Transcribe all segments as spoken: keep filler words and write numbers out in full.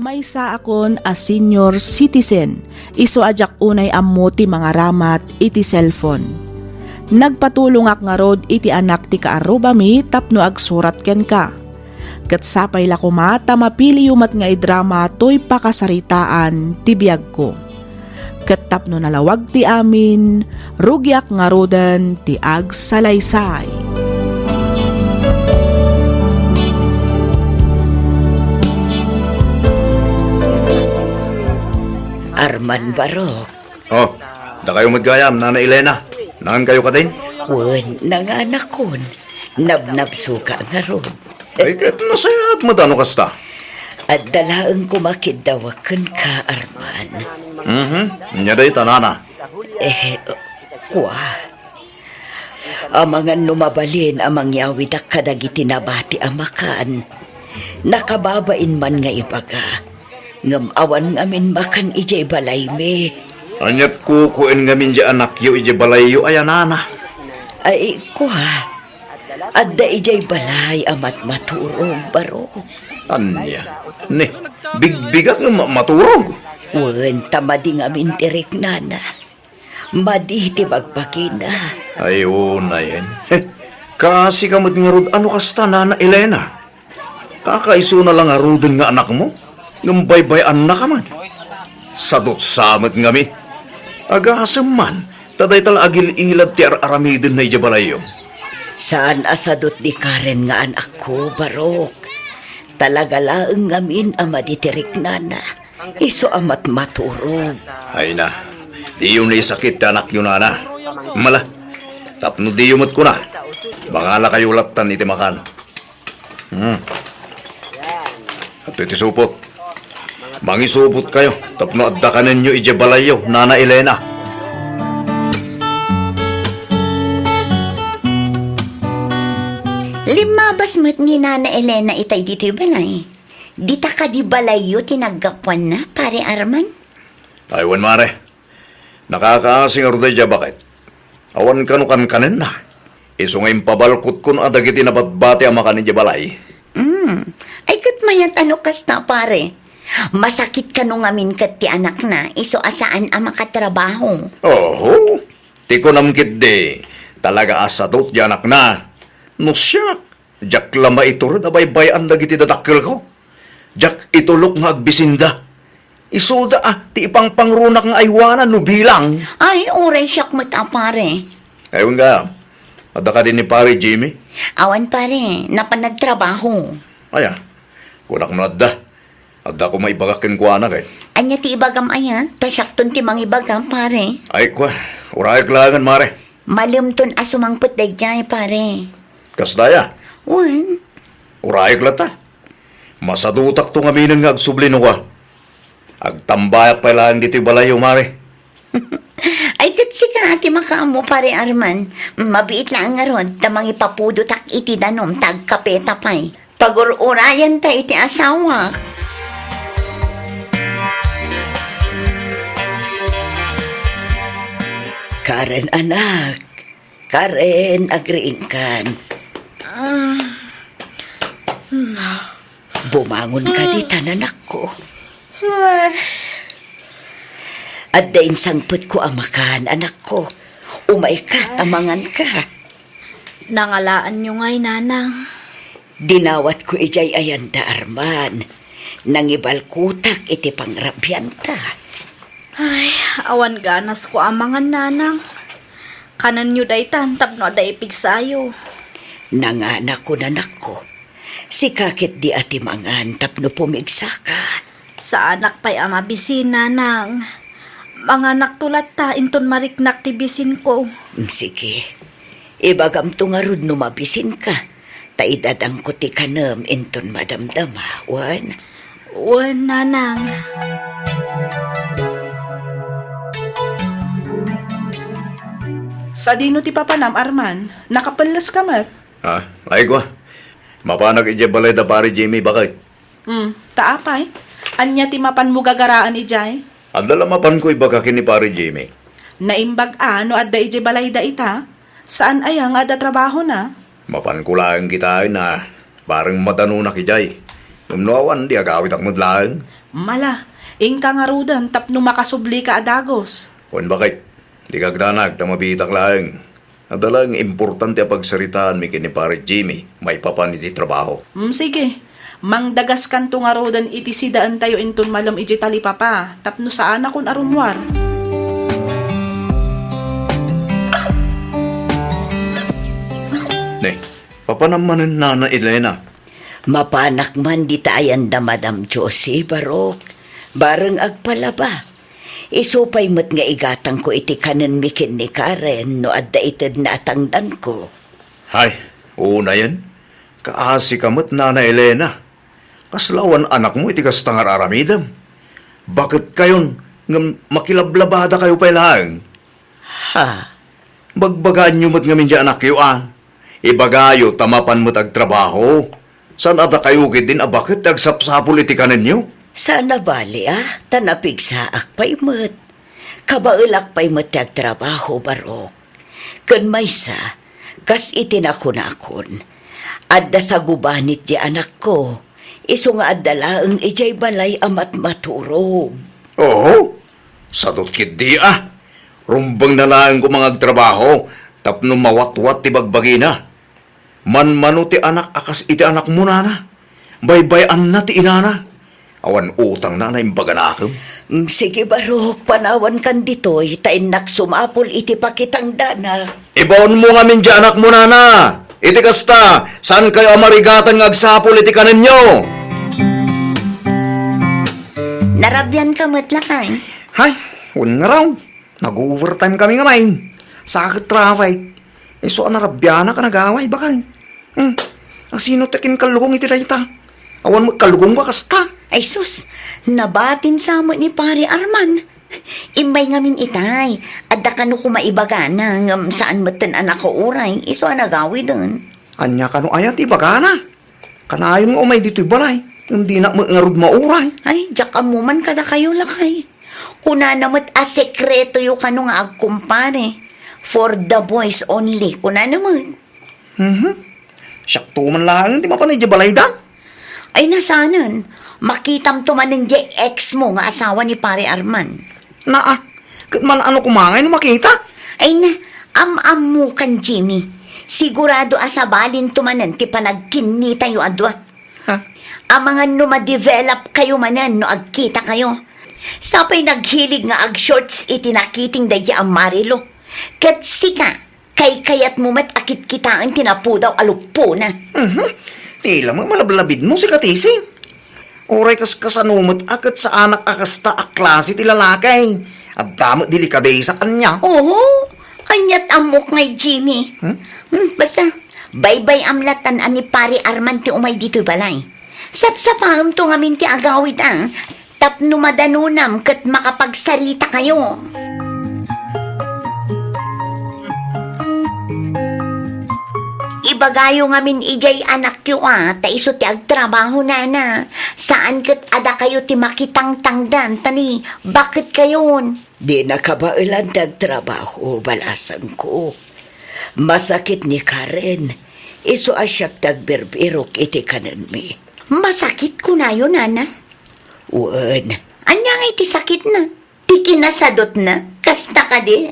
Maysaakon a senior citizen, isu a diak unay ammo ti mangaramat iti cellphone. Nagpatulongak ngarud iti anak ti kaarrubami tapno agsurat kenka. Ket sapay la koma ta mapiliyo met nga idrama toy pakasaritaan ti biagko. Ket tapno nalawag ti amin, rugiak ngaruden ti agsalaysay. Arman Barok. Oh, dakayo met gayam, Nana Elena. Nangankayo kadin? Wen, nanganakon. Nabnabsuka ngarud. Ay, ket nasayaat met no kasta. Adda laeng koma kiddawek kenka, Arman. Mhm. Nya dayta, Nana. Eh, kua. Amangan no mabalin a mangyawidak kadagiti nabati a makan. Nakababain man nga ibaga. Ngem awan ngamin makan idiay balaymi. Aniat kukuen ngamin di anakyo idiay balayyo, aya, Nana? Ay, kua. Adda idiay balay a matmaturog, Barok. Ania? Ni, bigbigat nga ma-, maturog? Wen, ta madi ngamin ti riknana. Madi ti bagbagina. Ay, unayen. Heh, kaasika met ngarud a no kasta, Nana Elena. Kakaisuna la ngaruden nga anakmo, ngem baybay-annaka met. Sadut sa met ngamin. Agasem man, ta dayta la agil-ilad ti ar-aramidenna idiay balayyo. Saan a sadut ni Karen nga anakko, Barok. Talaga laeng ngamin a madi ti riknana. Isu a matmaturog. Ay na, diyo naisakit ti anakyo, Nana. Mala, tapno diyo met kuna, mangalakayo lattan iti makan. Hmm. Adtoy ti supot. Mangisupotkayo tapno adda kanenyo idiay balayyo, Nana Elena. Limmabas met ni Nana Elena itay ditoy balay. Dita kadi balayyo ti naggapuanna, Pare Arman? Ay, wen, Mare. Nakakaasi ngarud daydiay a baket. Awan kano kankanenna. Isu nga impabalkotkon a dagiti nabatbati a makan idiay balay. Mm. Ay, ket mayat a no kasta, pare. Masakit kano ngamin ket ti anakna, isu a saan a makatrabaho. Oho. Ti kunam ketdi, talaga a sadut ti anakna. No siak, diak la maitured a baybay-an dagiti dadakkelko. Diak itulok nga agbisinda. Isuda a ti ipangpangrunak nga aywanan no bilang. Ay, uray siak met a, pare. Ay, wen nga, adda kadi ni Pare Jimmy? Awan, pare, napan nagtrabaho. Aya, kunak no adda. Adda koma ibagak kenkuana ket. Ania ti ibagam aya? Ta siakton ti mangibaga, pare. Ay, kua, urayek laengen, Mare. Malemton a sumangpet daydiay, pare. Kasta aya? Wen. Urayek latta. Masadutakto ngaminen nga agsubli no kua. Agtambayak pay laeng ditoy balayyo, Mare. Ay, ket sika ti makaammo, Pare Arman. Mabiit laeng ngarud ta mangipapudotak iti danum ta agkapeta pay. Pagur-urayanta iti asawak. Karen, anak. Karen, agriingkan. Ah, na. Bumangon ka ditan, anakko. Ay. Adda insangpetko a makan, anakko. Umayka, ta manganka. Nangalaanyo ngay, Nanang. Dinawatko idiay ayanda, Arman. Nangibalkotak iti pangrabianta. Ay, awan ganasko a mangan, Nanang. Kanenyo daytan tapno adda ipigsayo. Nanganakon, anakko. Sika ketdi a ti mangan tapno pumigsaka. Saanak pay a mabisin, Nanang. Manganakto latta inton mariknak ti bisinko. Mm, sige. Ibagamto ngarud no mabisinka. Ta idadangko ti kanem inton madamdama, wen? Wen, Nanang. Sadino ti papanam, Arman? Nakapelles ka met? Ah, ay, kua. Mapanak idiay balay da Pare Jimmy, baket. Hmm, ta apay? Ania ti mapanmo gagaraan idiay? Adda la mapanko ibaga ken ni Pare Jimmy. Naimbag a no adda idiay balayda ita? Saan aya nga adda trabahona? Mapanko laeng kitaen a bareng madanonak idiay. Ngem no awan, di agawidak met laeng. Mala, inka ngaruden tapno makasublika a dagus. Wen, baket, dika agdanag ta mabiitak laeng. Adda laeng importante a pagsaritaanmi ken ni Pare Jimmy maipapan iti trabaho. Mm, sige. Mangdagaskanto ngaruden iti sidaentayo inton malem idiay talipapa tapno saanakon a rummuar. Ne, papanam manen, Nana Elena? Mapanak man dita ayan da Madam Josie, Barok. Bareng agpalaba. Isu pay met nga igatangko iti kanenmi ken ni Karen no adda itedna a tangdanko. Hay, unayen. Kaasika met, Nana Elena. Kasla awan anakmo iti kasta nga ar-aramidem. Baketkayon ngem makilablabadakayo pay laeng. Ha? Bagbagaenyo met ngamin diay anakyo a ibagayo ta mapan met agtrabaho. Saan a dakayo ketdin a baket ti agsapsapul iti kanenyo? Saan a bali a, ta napigsaak pay met. Kabaelak pay met ti agtrabaho, Barok. Ken maysa, kas iti nakunakon, adda sagubanit diay anakko, isu nga adda laeng idiay balay a matmaturog. Oho, sadot ketdi a. Rumbengna laeng koma nga agtrabaho tapno mawatwat ti bagbagina. Manmano ti anak a kas iti anakmo, Nana. Baybay-anna ti inana. Awan utangna a naimbaganakem. Mm, sige, Barok, panawankan ditoy, ta innak sumapul iti pakitangdanak. Ibaonmo ngamin diay anakmo, Nana. Iti kasta, saankayo a marigatan nga agsapul iti kanenyo. Narabianka met, lakay? Hay, wen ngarud. Nag-overtime kami ngamin. Sakit traffic. Isu a narabianak a nagaway, bakay. Hmm. Asino ti akin kalugong iti dayta? Awan met kalugong nga kasta. Ay sus, nabatin sa met ni Pare Arman. Immay ngamin itay, adda kano koma ibagana, ngem saan metten a nakauray, isu a nagawiden. Ania kano aya ti ibagana? Kanayon nga umay ditoy balay, ngem dinak met ngarud mauray. Ay, diak ammo man kadakayo, lakay. Kunana met a sekretoyo kano nga agkumpare. For the boys only, kunana met. Mhm. Siakto man laeng ti mapan idiay balayda. Ay, nasanen. Makitamto manen diay ex mo nga asawa ni Pare Arman. Naa, ket man-ano koma ngay no makita? Ay na, am-ammokan, Jimmy. Sigurado a sabalinto manen ti panagkinnitayo a dua. Ha? Amangan no ma-develop kayo manen no agkita kayo. Sapay naghilig nga ag-shorts iti nakiting daydi a Marilo. Ket sika, kaykayatmo met a kitkitaen ti napudaw a luppona. Mhm. Tila met malablabidmo, sika, Tesi. Uray kas kasano met a ket saanak a kasta a klase ti lalaki. Adda met delikadesa kaniak. Oho, aniat ammok ngay, Jimmy. Hmm? Hmm, basta, baybay-am latan a ni Pare Arman ti umay ditoy balay. Sapsapaemto ngamin ti agawid a, tapno madanonam ket makapagsarita kayo. Ibagayo ngamin idiay anakyo a, ta isu ti agtrabaho, nana. Saan ket a dakayo ti makitangtangdan, ta ni, baket kayon. Dina kabaelan ti agtrabaho, balasangko. Masakit ni Karen, isu a siak ti agbirbirok iti kanenmi. Masakit kunayo, nana? Wen. Ania ngay ti sakitna? Ti kinasadutna? Kasta kadi?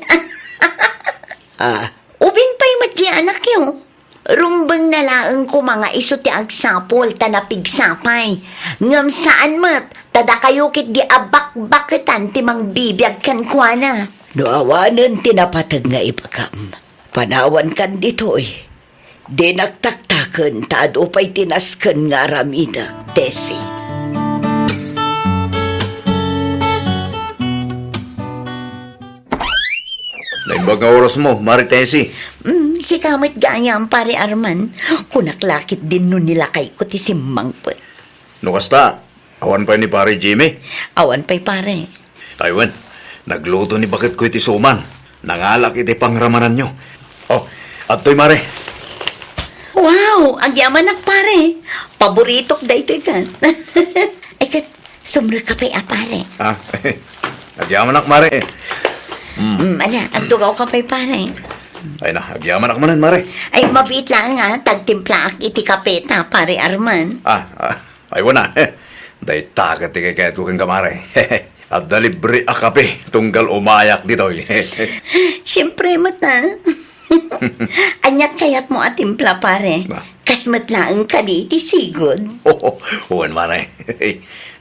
Ah. Ubing pay met diay anakyo. Rumbengna laeng koma nga isu ti agsapul ta napigsa pay. Ngem saan met, ta dakayo ketdi a bakbaketan ti mangbibiag kenkuana. No awanen ti napateg nga ibagam, panawankan ditoy. Dinak taktaken ta adu pay ti nasken nga aramidek, Tessie. Naimbag nga orasmo, Mare Tessie. Mm, sika met gayam, Pare Arman. Kunak la ketdin no ni lakayko ti simmangpet. No kasta, awan pay ni Pare Jimmy? Awan pay, pare. Ay wen, nagluto ni baketko iti suman. Nangalak iti pangramananyo. Oh, adtoy, Mare. Wow, agyamanak, pare. Paboritok daytoy ket. Ay ket, sumrekka pay a, pare. Ah, agyamanak, Mare. Mm. Mm, ala, agtugawka pay, pare. Ay na, agyamanak manen, Mare. Ay, mabiit laeng a, tagtimplaak iti kape ta, Pare Arman. Ah, ah, ay wen a. Dayta ket ti kayatko kenka, mare. Adda libre a kape tunggal umayak ditoy. Siempre met, a. Ania kayatmo a timpla, pare? Ah. Kas met laeng kadi ti sigud? Oo, wen, mare.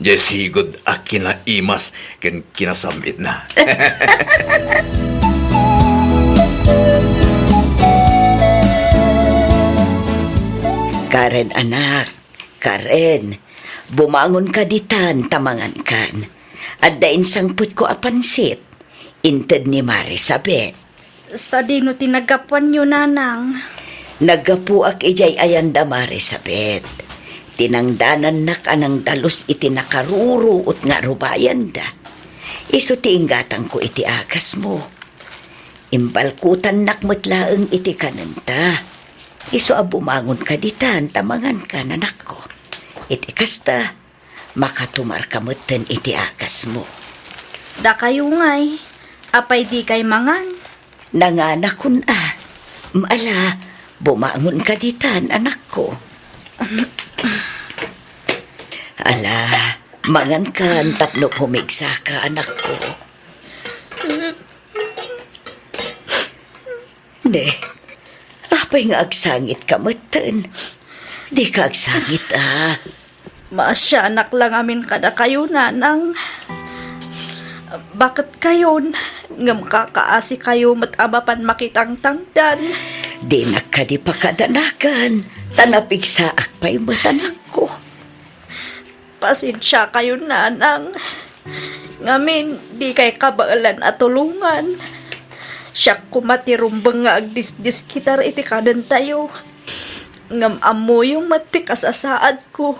Diay sigud a kinaimas ken kinasam-itna. Karen, anak. Karen, bumangonka ditan ta mangankan. Adda insangpetko a pansit. Inted ni Marisabet. Sadino ti naggapuanyo, nanang? Naggapuak idiay ayanda, Marisabet. Tinangdanannak a nangdalus iti nakaruruot nga arubayanda. Isu ti inggatangko iti agasmo. Imbalkutannak met laeng iti kanenta. Isu a bumangonka ditan ta mangankan, anakko. Iti kasta, makatumarka metten iti agasmo. Dakayo ngay, apay dikay mangan? Nanganakon a. Ala, bumangonka ditan, anakko. Ala, mangankan tapno pumigsaka, anakko. Ne, apay nga agsangitka metten? Dika agsangit a. Maasianak la ngamin kadakayo, nanang. Baket kayon, ngem kakaasikayo met a mapan makitangtangdan. Dinak kadi pakadanagan, ta napigsaak pay met, anakko. Pasensia kayo, nanang. Ngamin, dikay kabaelan a tulongan. Siak koma ti rumbeng nga agdisdiskitar iti kanentayo. Ngem ammoyo met ti kasasaadko.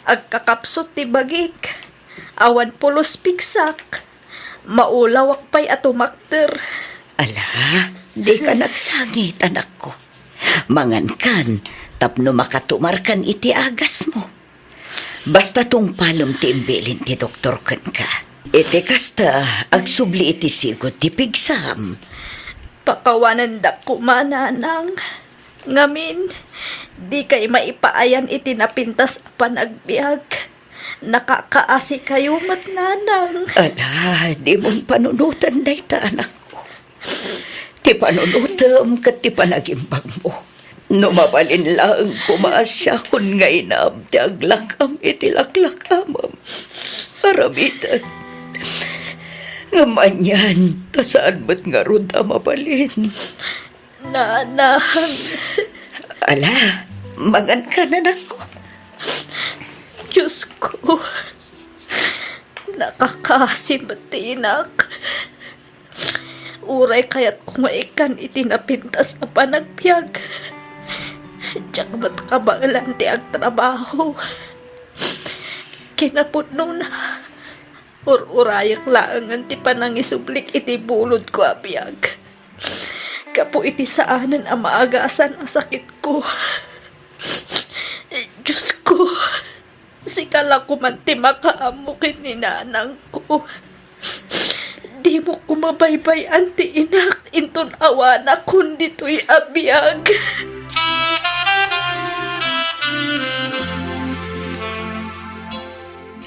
Agkakapsut ti bagik. Awan pulos pigsak. Maulawak pay a tumakder. Ala, dika agsangit, anakko. Mangankan, tapno makatumarkan iti agasmo. Basta tungpalem ti imbilin ti doktor kenka. Iti kasta, agsubli iti sigud ti pigsam. Pakawanendak koma, nanang. Ngamin, dikay maipaayan iti napintas a panagbiag. Nakakaasikayo met, nanang. Ala, dimon panunoten dayta, anakko. Ti panunotem ket ti panagimbagmo. No mabalin laeng koma a siakon nga inam ti aglak-am iti laklak-amem. Aramiden. Ngem anian, ta saan met ngarud a mabalin. Nanang. Ala, mangankan, anakko. Diosko, nakakaasi met ti inak. Uray kayatko nga ikkan iti napintas a panagbiag, diak met kabaelan ti agtrabaho. Kinapudnona, ur-urayek laengen ti panangisublik iti bulodko a biag. Gapu iti saanen a maagasan a sakitko. Diosko, sika la koman ti makaammo ken ni nanangko. Dimo koma baybay-an ti inak inton awanakon ditoy a biag.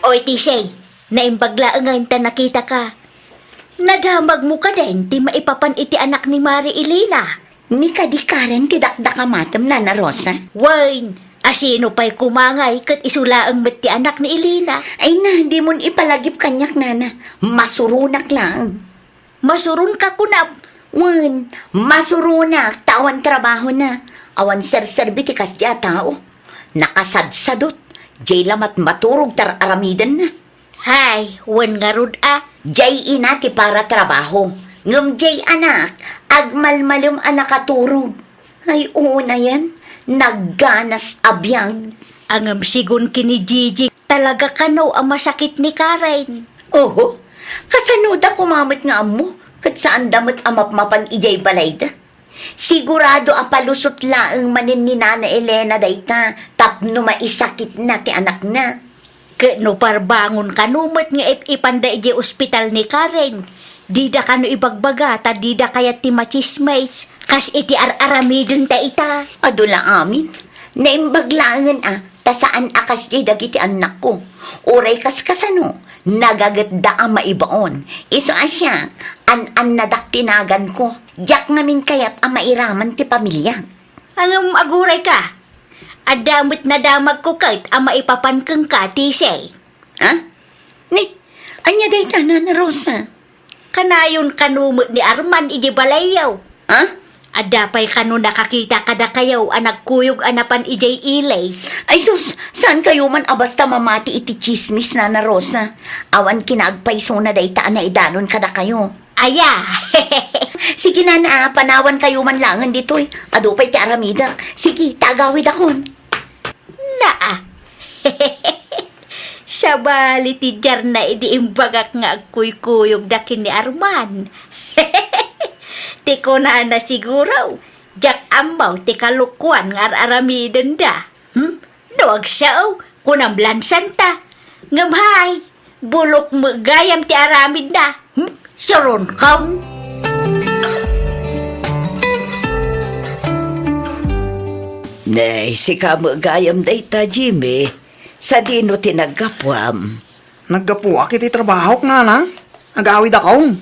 Oy, Tisay, naimbag laengen ta nakitaka. Nadamagmo kadin ti maipapan iti anak ni Mari Elena? Ni kadi Karen ti dakdakamatem, Nana Rosa? Wen, asino pay koma ngay ket isu laeng met ti anak ni Elena? Ay na, dimon ipalagip kaniak, Nana. Masuronak laeng. Masuronka kunam? Wen, masuronak ta awan trabahona. Awan serserbi ti kasdi a tao. Nakasadsadot. Diay lamat maturog ta ar-aramidenna. Hay, wen ngarud a. Diay ina ti para trabaho. Ngem diay anak, agmalmalem a nakaturog. Ay, unayen, nagganas a biag. Ngem sigun ken ni Gigi, talaga kano a masakit ni Karen? Oho, kasanoda koma met nga ammo, ket saanda met a mapmapan idiay balayda. Sigurado a palusot laeng manen ni Nana Elena dayta tapno maisakitna ti anakna. Ket no parbangon kano met nga ip-ipanda idiay ospital ni Karen, dida kano ibagbaga ta dida kayat ti matsismis, kas iti ar-aramidenta ita. Adu la amin. Naimbag laengen a, ta saan a kasdiay dagiti annakko. Uray kaskasano, nagagetda a maibaon. Isu a siak, an-annadak ti naganko. Diak ngamin kayat a mairaman ti pamiliak. Ngem agurayka. Adda met nadamagko ket a maipapan kenka, Tisay. Ha? Ni, ania dayta, Nana Rosa? Kanayon kano met ni Arman idiay balayyo. Ha? Adda pay kano nakakita kadakayo a nagkuyog a napan idiay ili? Ay sus, saan kayo man a basta mamati iti tsismis, Nana Rosa? Awan kinaagpaysona dayta a naidanon kadakayo. Aya! Sige, Nana, a, panawan kayo man laengen ditoy. Adu pay ti aramidek. Sige, ta agawidakon. Naa. Sabali ti diarna idi imbagak nga agkuykuyogda ken ni Arman. Ti kunana siguro, diak ammo ti kalokuan nga ar-aramidenda. Hmm? No agsao, kunam lansanta. Ngem hay, bulok met gayam ti aramidna. Hmm? Suronkon. Nay, sika met gayam dayta, Jimmy. Sadino ti naggapuam? Naggapuak iti trabahok, Nana. Agawidakon.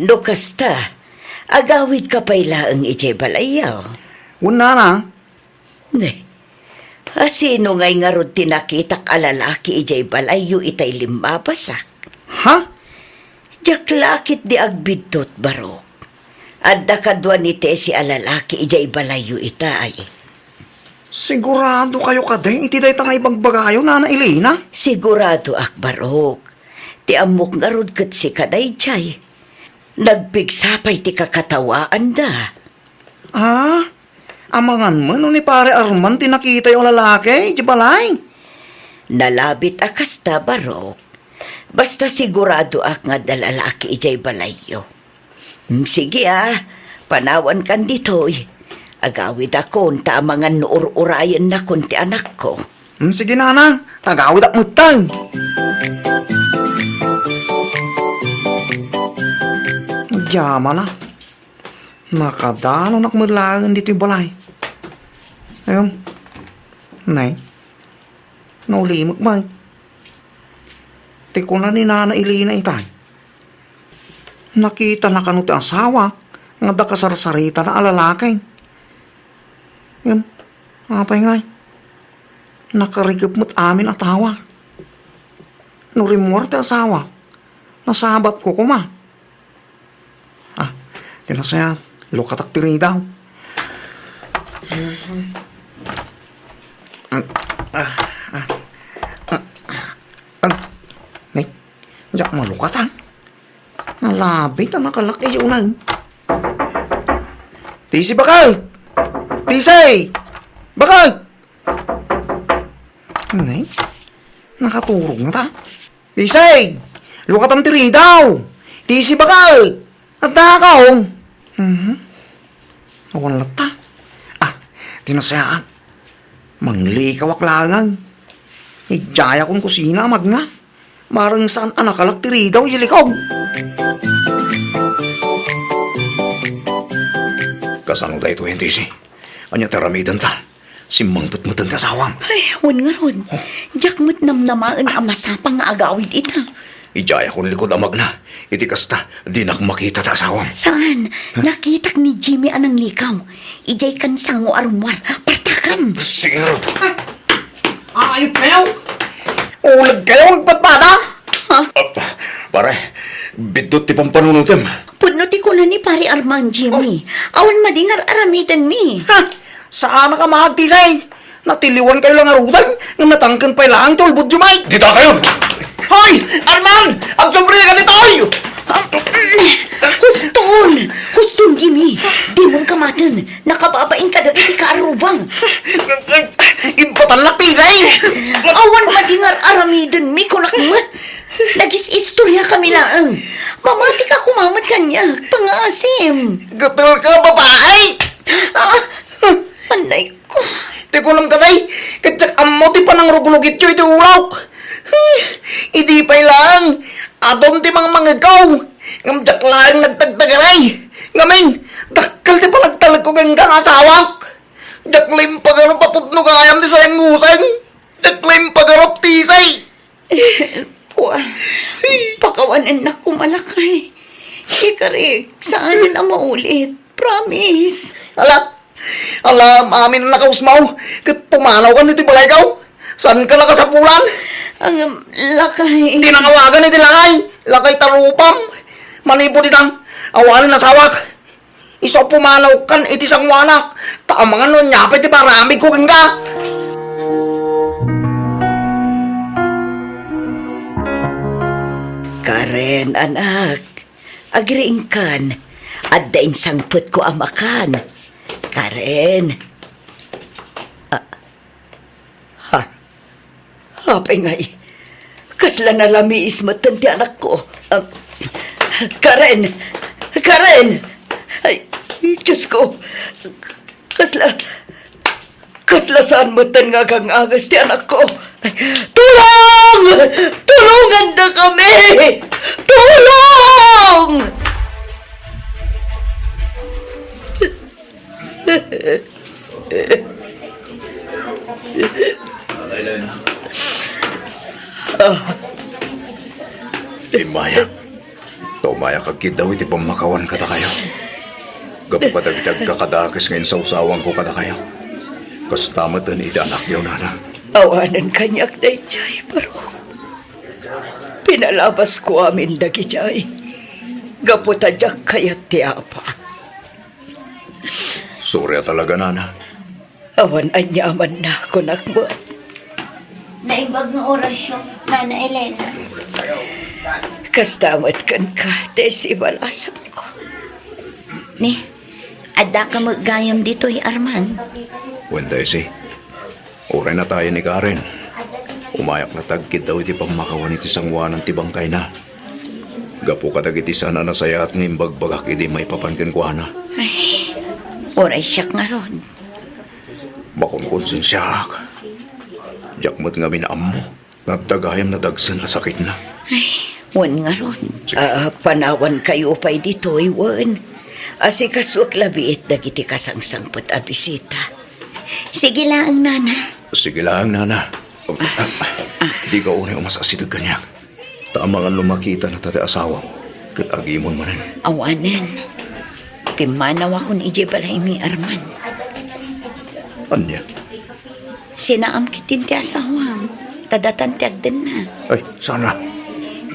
No kasta, agawidka pay laeng idiay balayyo. Wen, Nana. Ne, a, sino ngay ngarud ti nakitak a lalaki idiay balayyo itay limmabasak? Ha? Diak la ketdi agbiddut, Barok. Adda kadua ni Tessie a lalaki idiay balayyo itay. Sigurado kayo kadi iti dayta nga ibagbagayo, Nana Elena? Siguradoak, Barok. Ti ammok ngarud ket sika daydiay. Nagpigsa pay ti kakatawaanda. Ah, amangan met no ni Pare Arman ti nakitayo a lalaki idiay balay? Nalabit a kasta, Barok. Basta siguradoak nga adda lalaki idiay balayyo. Mm, sige, a, panawankan ditoy. Agawidakon ta amangan no ur-urayennakon ti anakko. Mm, sige, Nana. Agawidak metten. Diamana. Nakadalonak met laeng ditoy balay. Ayun. Nay. Naulimek met. Ti kuna ni Nana Elena itay. Nakitana kano ti asawak nga adda kasarsaritana a lalaki. Ngem, apay ngay? Nakarikep met amin a tawa. No rimmuar ti asawak, nasabatko koma. Ah, ti nasayaat, lukatak ti ridaw. Ah, ah, ah. Ah, ne, diak malukat, ah. Nalabit a nakalak idiay uneg. Tessie, baket! Tessie! Baket! Nay, nakaturog na ta. Tessie! Lukatam ti ridaw! Tessie, baket! Adda ka, oh! Mhm. Awan latta. Ah, ti nasayaat. Manglikawak laeng. Idiayakon kusina a magna. Mareng saan a nakalak ti ridaw idiay likog. Kasano daytoy, Tessie? Ania ti aramidenta? Simmangpet met ti asawam. Ay, wen ngarud. Oh. Diak met namnamaen a masapang nga agawid ita. Idiayakon likod a magna. Iti kasta, dinak makita ti asawam. Saan? Ha? Nakitak ni Jimmy a nanglikaw. Idiay kan sango a rummuar. Partakam! Sige ngarud. Ay, kayo! Ulag kayo, agpatpata! Ha? Ah, pare, biddut ti pampanunotem. Pudno ti kuna ni Pare Arman, Jimmy. Oh. Awan madi nga ar-aramidenmi. Ha? Saanak a maagtisay? Natiliwan kayo la ngaruden, ngem natangken pay laeng ti ulbodyo met. Dita kayo! Hoy! Arman! Agsubrika ditoy! Ah, huston! Huston, Jimmy! Dimon kamaten! Nakababain kadagiti kaarrubang! Imbatan la, Tisay! Awan madi nga ar-aramidenmi, kunak met! Nagis-istoriakami laeng! Mamatika koma met kaniak! Pangaasim! Gatel ka, babae! Ah! Anay ko. Ti kunam kadi, ket diak ammo ti panangrugrugityo iti ulawko. Idi pay laeng, adun ti mangmangegko. Ngem diak laeng nagtagtagari. Ngamin, dakkel ti panagtalekko kenka nga asawak. Diak la impagarup a pudno gayam ti sayanguseng. Diak la impagarup, Tisay. Kua, pakawanennak koma, lakay. Ikarik, saanen a maulit. Promise. Ala, ala, amin a nakausmaw. Ket pumanawkan iti balaykaw. Saanka nakasapulan? Ang, lakay. Tinangawagan iti lakay. Lakay ta rupam. Manipud ita, awanen asawak. Isu a pumanawkan iti sangoanak, ta amangan no ania pay ti maramidko kenka. Karen, anak, agriingkan. Adda insangpetko a makan. Karen. Ah, ha? Apay ngay, kasla nalamiis metten ti anakko. Ah, Karen! Karen! Ay, Diyos ko! Kasla, kasla saan metten nga agang-anges ti anakko. Tulong! Tulongandakami! Tulong! Imayak. Ta umayak agkiddaw iti pammakawan kadakayo. Gapu kadagiti agkakadakes nga insawsawanko kadakayo. Kasta met iti anakyo, nana. Awanen kaniak daydiay, barok. Pinalabasko amin dagidiay. Gapu ta diak kayat ti apa. Sorry a talaga, nana. Awan aniamanna, kunak met. Naimbag nga orasyo, Nana Elena. Kasta met kenka, Tessie, balasangko. Ni, addaka met gayam ditoy, Arman? Wen, Tessie. Uray natayen ni Karen, umayak latta agkiddaw iti pammakawan iti sangoanan ti bangkayna. Gapu kadagiti saan a nasayaat nga imbagbagak idi maipapan kenkuana. Ay, uray siak ngarud. Makonkonsensiaak. Diak met ngamin ammo nga adda gayam nadagsen a sakitna. Ay, wen ngarud. Sige. Ah, panawankayo pay ditoy, wen. Asikasuek labiit dagiti kasangsangpet a bisita. Sige laeng, nana. Sige laeng, nana. Ah, ah. Dika unay umas-asideg kaniak. Ta amangan no makitana ta ti asawam, ket agimon manen. Awanen. Pimmanawakon idiay balaymi, Arman. Ania? Sinaam ketdin ti asawam, ta datan ti agdenna. Ay, sana.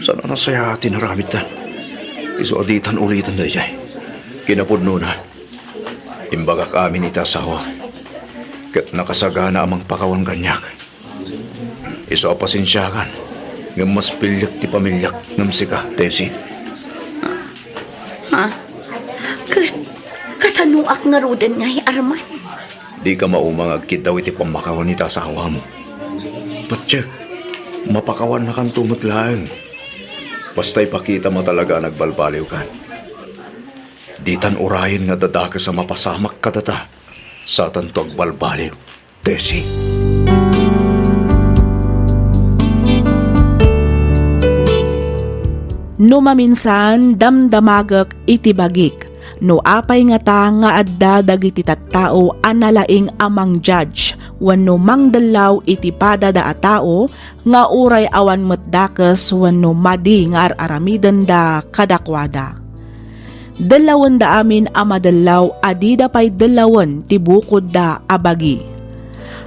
Sana nasayaat ti naramidtan. Isu a ditan ulitan daydiay. Kinapudnona, imbagak amin iti asawam. Ket nakasagana a mangpakawan kaniak. Isu a pasensiakan, ngem mas piliek ti pamiliak ngem sika, Tessie. Ha? Ket kasanoak ngaruden ngay, Arman? Dika mauma nga agkiddaw iti pammakawan iti asawam. Patiek, mapakawannakanto met laeng. Basta ipakitam a talaga a nagbalbaliwkan. Ditan urayen nga adda dakes a mapasamak kadata. Satanto agbalbaliw, Tessie. No maminsan, damdamagek iti bagik no apay ngata nga adda dagiti tattao a nalaing a mang-judge wenno mangdellaw iti padada a tao nga uray awan met dakes wenno madi nga ar-aramidenda kadakuada. Dellawenda amin a madellaw a dida pay dellawen ti bukodda a bagi.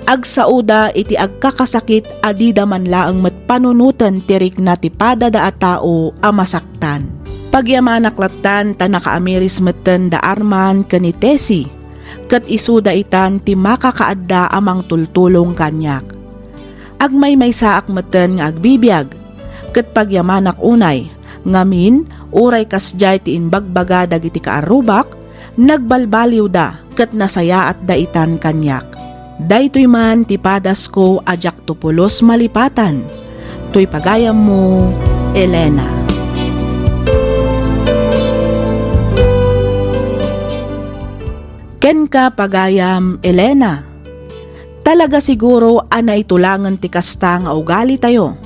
Agsaoda iti agkakasakit a dida man laeng met panunoten ti rikna ti padada a tao a masaktan. Pagyamanak lattan ta nakaamiris metten da Arman ken ni Tessie, ket isuda itan ti makakaadda a mangtultulong kaniak. Agmaymaysaak metten nga agbibiag, ket pagyamanak unay, ngamin, uray kasdiay ti imbagbaga dagiti kaarrubak, nagbalbaliwda ket nasayaatda itan kaniak. Daytoy man ti padasko a diakto pulos malipatan. Toy pagayammo, Elena. Kenka, pagayam, Elena. Talaga siguro a naitulangen ti kasta nga ugalitayo.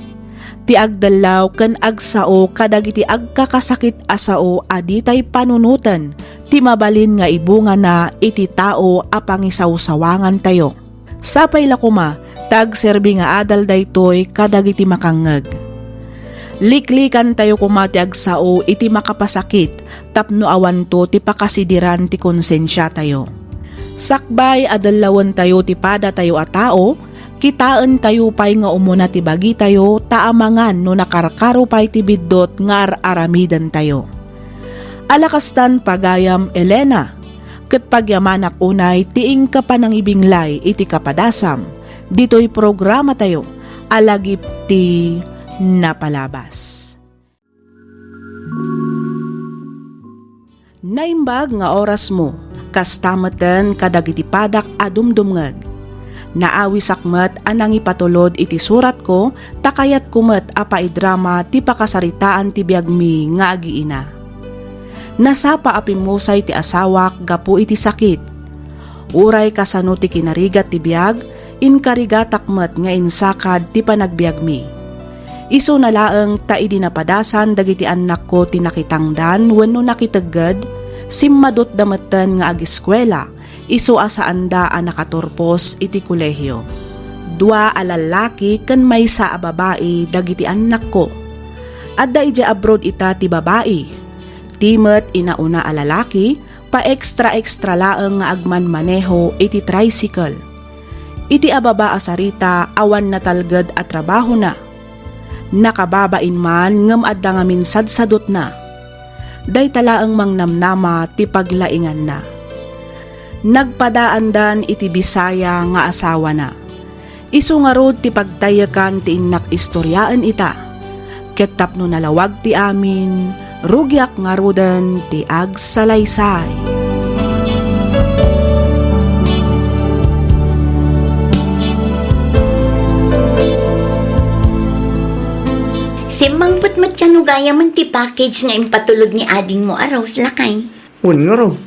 Ti agdellaw ken agsao kadagiti agkakasakit a sao a ditay panunoten ti mabalin nga ibungana iti tao a pangisawsawangantayo. Sapay la koma Ta agserbi nga adal daytoy kadagiti makangngeg. Liklikantayo koma ti agsao iti makapasakit tapno awanto ti pakasidiran ti konsensiatayo. Sakbay a dellawentayo ti padatayo a tao, kitaentayo pay nga umuna ti bagitayo ta amangan no nakarkaro pay ti biddut nga ar-aramidentayo. Ala kastan, pagayam Elena, ket pagyamanak unay ti inka panangibinglay iti kapadasam ditoy programatayo a Lagip ti Napalabas. Naimbag nga orasmo, kasta metten kadagiti padak a dumdumngeg. Naawisak met a nangipatulod iti suratko ta kayatko met a paidrama ti pakasaritaan ti biagmi nga agiina. Nasapa a pimmusay ti asawak gapu iti sakit. Uray kasano ti kinarigat ti biag, inkarigatak met nga insakad ti panagbiagmi. Isuna laeng ta idi napadasan dagiti annakko ti nakitangdan wenno nakitegged, simmadutda metten nga agiskuela, isu a saanda a nakaturpos iti kolehio. Dua a lallaki ken maysa a babai dagiti annakko. Adda idiay abroad ita ti babai. Ti met inauna a lalaki, paextra-extra laeng nga agmanmaneho iti tricycle. Iti ababa a sarita, awan natalged a trabahona. Nakababain man ngem adda ngamin sadsadutna. Dayta laeng mangnamnama ti paglainganna. Nagpadaandan iti Bisaya nga asawana. Isu ngarud ti pagtayyekan ti innak istoriaen ita. Ket tapno nalawag ti amin, rugiak ngaruden ti agsalaysay. Simmangpet met kano gayamen ti package nga impatulod ni adingmo a Rose, lakay? Wen ngarud,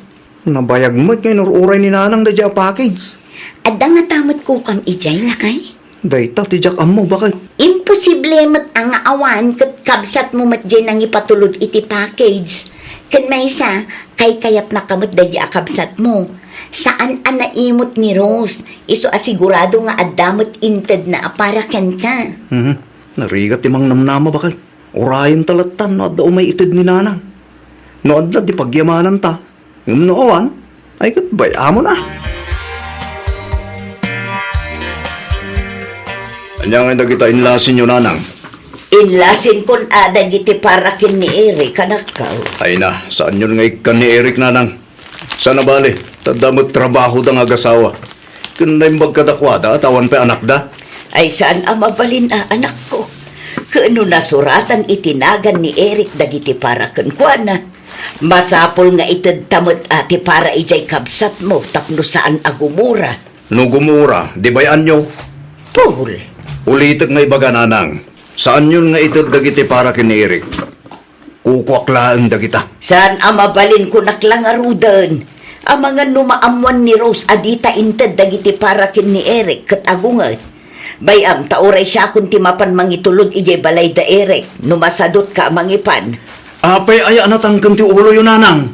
nabayag met nga inur-uray ni Nanang daydiay a package. Adda ngata met kukam idiay, lakay? Dayta ti diak ammo, baket. Imposible met a nga awan ket kabsatmo met diay nangipatulod iti package. Ken maysa, kaykayatnaka met daydiay a kabsatmo. Saan a naimut ni Rose, isu a sigurado nga adda met intedna a para kenka. Mhm. Narigat ti mangnamnama, baket. Urayenta latta no adda umay ited ni Nanang. No adda, di pagyamananta. Ngem no awan, ay ket bay-amon a. Ania ngay dagita inlasinyo, Nanang? Inlasinkon a dagiti para ken ni Eric, anakko. Ay na, saanyon nga ikkan ni Eric, Nanang. Sana bale, ta adda met trabahoda nga agasawa. Ken naimbag kadakuada, ta awan pay anakda. Ay saan a mabalin a, anakko. Ken no nasuratan iti nagan ni Eric dagiti para kenkuana, masapul nga itedta met a ti para idiay kabsatmo tapno saan a gumura. No gumura, di bay-anyo? Paul. Ulitek nga ibaga, Nanang. Saanyon nga ited dagiti para ken ni Eric. Kukuak laeng dagita. Saan a mabalin, kunak la ngaruden. Amangan no maammuan ni Rose a dita inted dagiti para ken ni Eric ket agunget. Bay-am ta uray siakon ti mapan mangitulod idiay balay da Eric no masadutka a mangipan. Apay aya a natangken ti uloyo, Nanang?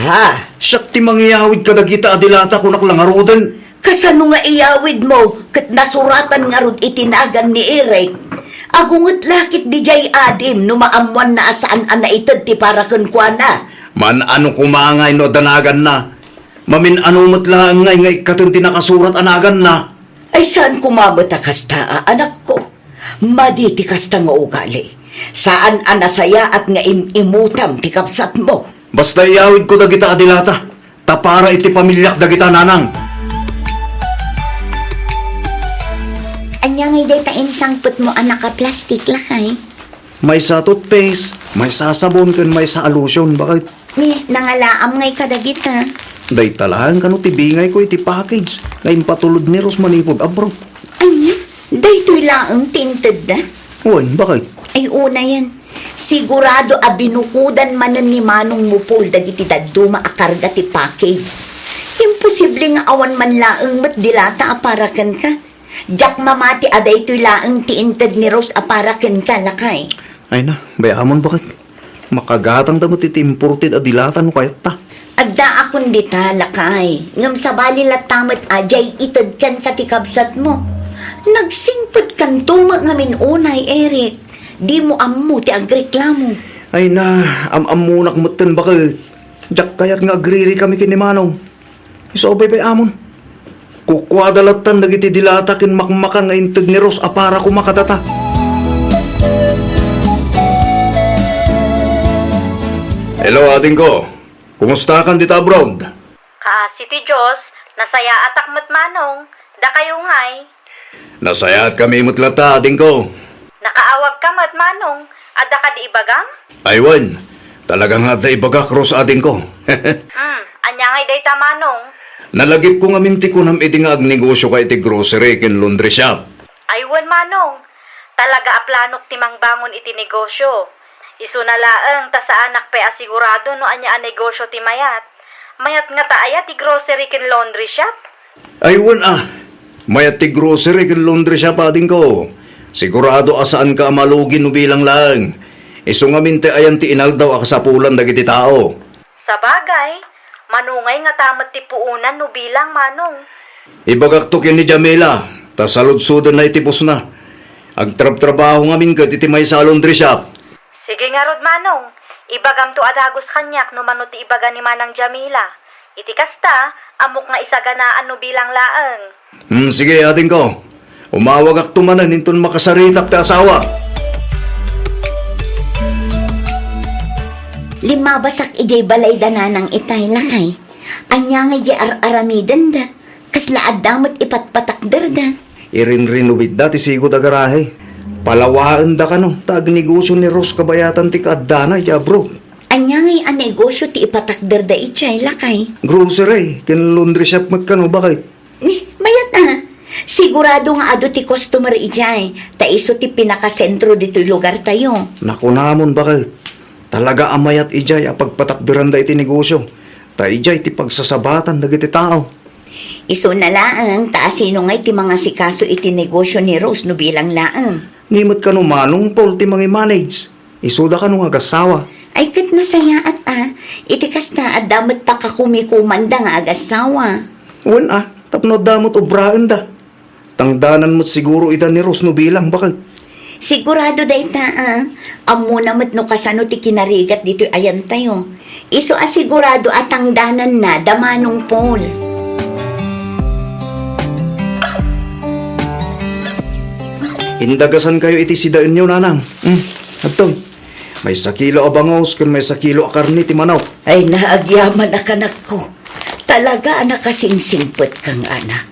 Ha? Siak ti mangiyawid kadagita a dilata, kunak la ngaruden. Kasano nga iyawidmo ket nasuratan ngarud iti nagan ni Eric? Agunget la ket didiay adim no maammuanna a saan a naited ti para kenkuana. Man-ano koma ngay no adda naganna? Mamin-ano met laeng ngay nga ikkaten ti nakasurat a naganna? Ay saan koma met a kasta a, anakko. Madi ti kasta nga ugali. Saan a nasayaat nga im-imutam ti kabsatmo. Basta iyawidko dagita a dilata, ta para iti pamiliak dagita, Nanang. Ania ngay dayta insangpetmo a nakaplastik, lakay? Maysa a toothpaste, maysa a sabon, ken maysa a lotion, baket. Ni, nangalaam ngay kadagita? Dayta laeng kano ti bingayko iti package nga impatulod ni Rose manipud abroad. Ania? Daytoy laeng ti intedda? Wen, baket? Ay, unayen. Sigurado a binukodan manen ni Manong Mupol dagiti dadduma a karga ti package. Imposible nga awan man laeng met dilata a para kenka. Diak mamati a daytoy laeng ti inted ni Rose a para kenka, lakay. Ay na, bay-amon, baket. Makagatangda met iti imported a dilata no kayatta. Addaakon dita, lakay. Ngem sabali latta met a diay ited kenka ti kabsatmo. Nagsingpetkanto met ngamin unay, Eric. Dimo ammo ti agreklamo. Ay na, am-ammonak metten baket. Diak kayat nga agririkami ken ni Manong. Isu a baybay-amon. Kukuada lattan dagiti dilata ken makmakan nga inted ni Rose a para koma kadata. Hello, adingko. Kumustakan dita abroad? Kaasi ti Dios, nasayaatak met, Manong. Dakayo ngay? Nasayaatkami met latta, adingko. Nakaawagka met, Manong. Adda kadi ibagam? Ay wen, talaga nga adda ibagak, Rose, adingko. Hmm, ania ngay dayta, Manong? Nalagipko ngamin ti kunam idi nga agnegosioka iti grocery ken laundry shop. Ay wen, Manong. Talaga a planok ti mangbangon iti negosio. Isuna laeng ta saanak pay a sigurado no ania a negosio ti mayat. Mayat ngata aya ti grocery ken laundry shop? Ay wen a, mayat ti grocery ken laundry shop, adingko. Sigurado a saanka a malugi no bilang laeng. Isu ngamin ti ayan ti inaldaw a kasapulan dagiti tao. Sabagay, manungay ngata met ti puonan no bilang, Manong? Ibagakto ken ni Jamila, ta saludsodenna iti busna. Agtrabtrabaho ngamin ket iti maysa a laundry shop. Sige ngarud, Manong. Ibagamto a dagus kaniak no mano ti ibaga ni Manang Jamila. Iti kasta, ammok nga isaganaan no bilang laeng. Hmm, sige, adingko. Umawagakto manen inton makasaritak ti asawa. Limmabasak idiay balay da Nanang itay, lakay. Ania ngay diay ar-aramidenda? Kasla adda met ipatpatakderda. Irinrenovate da ti sigud a garahe. Palawaenda kano, ta agnegosio ni Rose kabayatan ti kaaddana iti abroad. Ania ngay a negosio ti ipatakderda idiay, lakay? Grocery, ken laundry shop met kano, baket? Ni, mayat a. Sigurado nga adu ti customer idiay, ta isu ti pinakasentro ditoy lugartayo. Nakunamon, baket. Talaga a mayat idiay a pagpatakderanda iti negosio, ta idiay ti pagsasabatan dagiti tao. Isuna laeng, ta asino ngay ti mangasikaso iti negosio ni Rose no bilang laeng? Ni met kano Manong Paul ti mangimanage. Isuda kano nga agassawa. Ay, ket nasayaat a. Iti kasta, adda met pakakumikomanda nga agassawa. Wen a, tapno adda met obraenda. Tangdanan met siguro ida ni Rose no bilang, baket? Sigurado dayta a. Ammona met no kasano ti kinarigat ditoy ayantayo. Isu a sigurado a tangdananna da Manong Paul. Indagasankayo iti sidaenyo, Nanang. Hmm, adto. Maysa kilo a bangus ken maysa kilo a karne ti manok. Ay, naagyamanak, anakko. Talaga a nakasingsingpetka nga anak.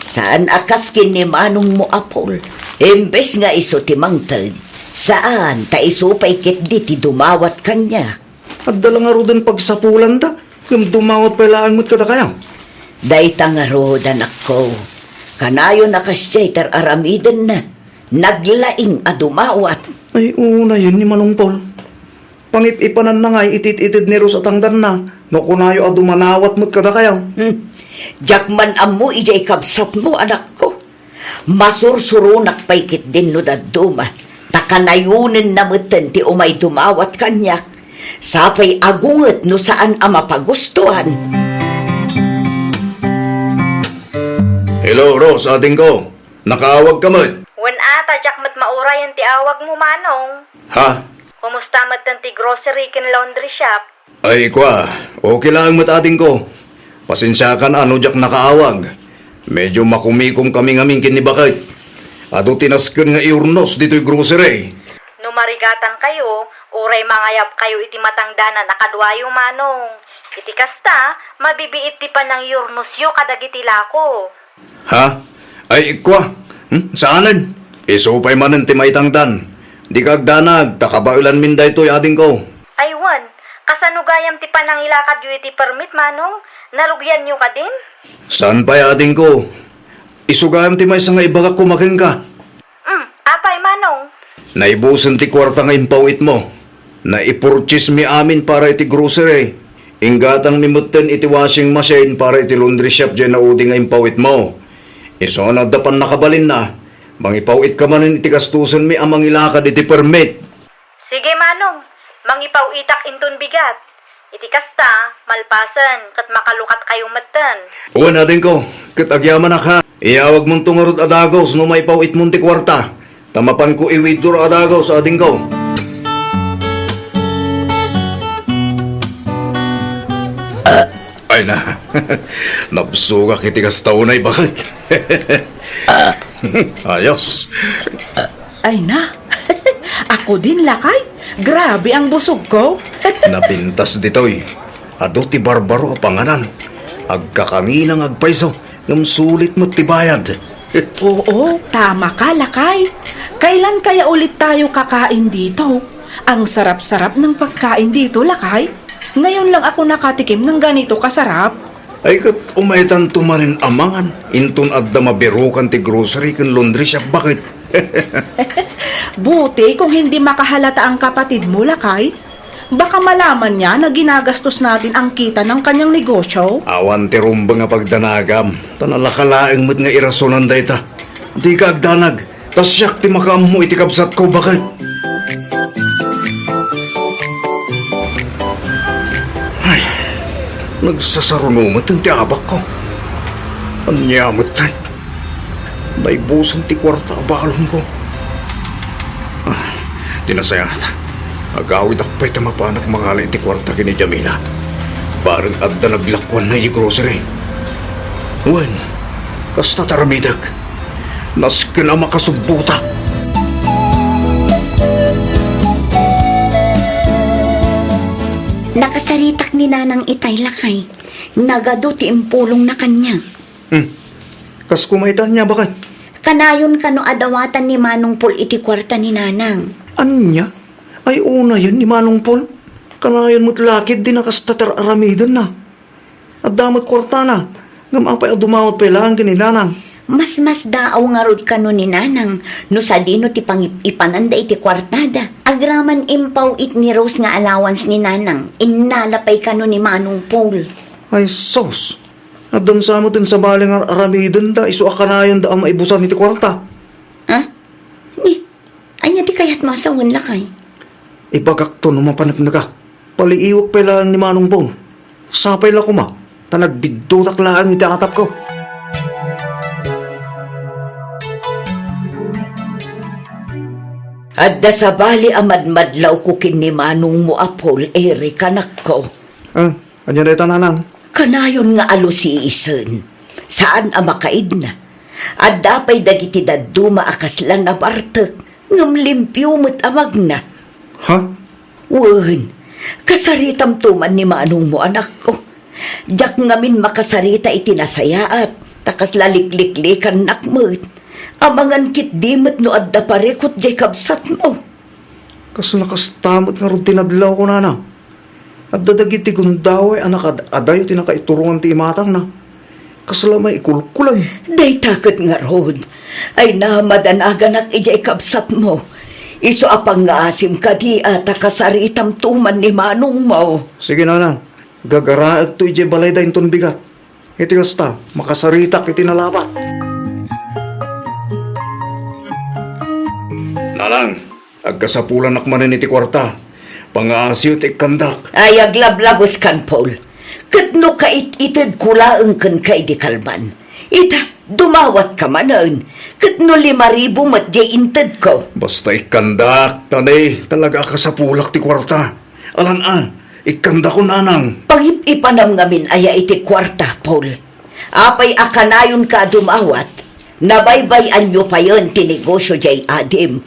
Saan a kas ken ni manongmo a Paul. Imbes nga isu ti mangted, saan ta isu pay ketdi ti dumawat kaniak. Adda la ngaruden pagsapulanda, ngem dumawat pay laeng met kadakayo. Dayta ngarud, anakko, kanayon a kasdiay ti ar-aramidenna, naglaing a dumawat. Ay, unayen ni Manong Paul. Pangip-ipananna ngay iti it-ited ni Rose a tangdanna, no kunayo a dumanawat met kadakayo. Hmm. Diak man ammo idiay kabsatmo, anakko. Masursuronak pay ketdin no dadduma, ta kanayonenna metten ti umay dumawat kaniak, sapay agunget no saan a mapagustuan. Hello, Rose, adingko. Nakaawagka met? Wen a, ta diak met maurayen ti awagmo, Manong. Ha? Kumusta metten ti grocery ken laundry shop? Ay, kua, okay laeng met, adingko. Pasensiakan a no diak nakaawag. Medyo makumikomkami ngamin ken ni baket. Adu ti nasken nga iurnos ditoy grocery. No marigatankayo, uray mangayabkayo iti matangdanan a kaduayo, Manong. Iti kasta, mabibiit ti panangiurnosyo kadagiti lako. Ha? Ay, ikkua. Hmm? Saanen? Isu pay manen ti maitangdan. Dika agdanag, ta kabaelanmin daytoy, adingko. Ay wen, kasano gayam ti panangilakadyo iti permit, Manong? Narugianyo kadin? Saan pay, adingko? Isu gayam ti maysa nga ibagak koma kenka. Hmm, apay, Manong? Naibusen ti kuarta nga impaw-itmo. Naipurchase mi amin para iti grocery. Inggatang mi metten iti washing machine para iti laundry shop diay naudi nga impaw-itmo. Isu no adda pannakabalinna, mangipaw-itka manen iti gastusen mi a mangilakad iti permit. Sige, Manong. Mangipaw-itak inton bigat. Iti kasta, malpasen, ket makalukatkayo metten. Wen, adingko, ket agyamanak, ha. Iyawagmonto ngarud a dagus no maipaw-itmon ti kuarta, ta mapanko iwidor a dagus, adingko. Ay na, nabsogak iti kasta unay, baket. Ayos. Ay na, ako din, lakay. Grabe ang busogko. Napintas ditoy. Adu ti barbaro a panganan. Agkakangina nga agpayso, ngem sulit met ti bayad. Oo, tama ka, lakay. Kailan kaya ulit tayo kakain dito? Ang sarap-sarap ng pagkain dito, lakay. Ngayon lang ako nakatikim ng ganito kasarap. Ay, ket umaytanto manen a mangan, inton adda mabirukan ti grocery ken laundry shop, baket. Buti kung hindi makahalata ang kapatid mo, lakay. Baka malaman niya na ginagastos natin ang kita ng kanyang negosyo. Awan ti rumbeng a pagdanagam, ta nalaka laeng met nga irasonan dayta. Dika agdanag, ta siak ti makaammo iti kabsatko, baket. Ay, nagsasaruno met ti abakko. Ania met tay? Naibusan ti kuarta a balonko. Ah, ti nasayaat. Agawidak pay ta mapanak mangala iti kuarta ken ni Jamila. Bareng adda naglakuanna iti grocery. Wen, kasta ti aramidek. Nasken a makasubbotak. Nakasaritak ni Nanang itay, lakay. Nagadu ti impulongna kaniak. Hmm. Kas kumaytan niya, baket? Kanayon kano a dawatan ni Manong Paul iti kuarta ni Nanang. Ania? Ay, unayen ni Manong Paul. Kanayon met la ketdi a kasta ti ar-aramidenna. Adda met kuartana, ngem apay a dumawat pay laeng ken ni Nanang? Masmasdaaw ngarud kano ni Nanang no sadino ti pangip-ipananda iti kuartada. Agraman impaw-it ni Rose nga allowance ni Nanang, innala pay kano ni Manong Paul. Ay, sus! Addan sa met ti sabali nga ar-aramidenda isu a kanayonda a maibusan iti kuarta. Ha? Ni, ania ti kayatmo a sawen, lakay? Ibagakto no mapaneknekak. Paliiwek pay laeng ni Manong Paul. Sapay la koma, ta nagbiddutak laeng iti atapko. Adda sabali a madmadlawko ken ni manongmo a Paul, Eric, anakko. Ah, ania dayta, Nanang? Kanayon nga alusiisen. Saan a makaidna. Adda pay dagiti dadduma a kasla nabartek, ngem limpio met a magna. Ha? Wen, kasaritamto man ni manongmo, anakko. Diak ngamin makasarita iti nasayaat, ta kasla likliklikannak met. Amangan ketdi met no adda parikut diay kabsatmo. Kasla kasta met ngarud ti nadlawko, Nanang. Adda dagiti gundaway a nakaad-adayo ti nakaiturongan ti imatangna. Kasla maikulkulan. Dayta ket ngarud. Ay, na, madanaganak idiay kabsatmo. Isu a pangngaasim kadi a ta kasaritamto man ni manongmo. Sige, Nanang. Gagaraekto idiay balayda inton bigat. Iti kasta, makasaritak iti nalabat. Nanang, agkasapulanak manen iti kuarta. Pangaasiyo ti ikkandak. Ay, aglablabeskan, Paul. Ket no kait-itedko laeng kenka idi kalman, ita, dumawatka manen. Ket no lima ribu met diay intedko. Basta ikkandak, ta ne, talaga a kasapulak ti kuarta. Alan-an, ikkandakon, Nanang. Pangip-ipanam ngamin aya iti kuarta, Paul? Apay a kanayonka a dumawat? Nabaybay-anyo payen ti negosio diay adim.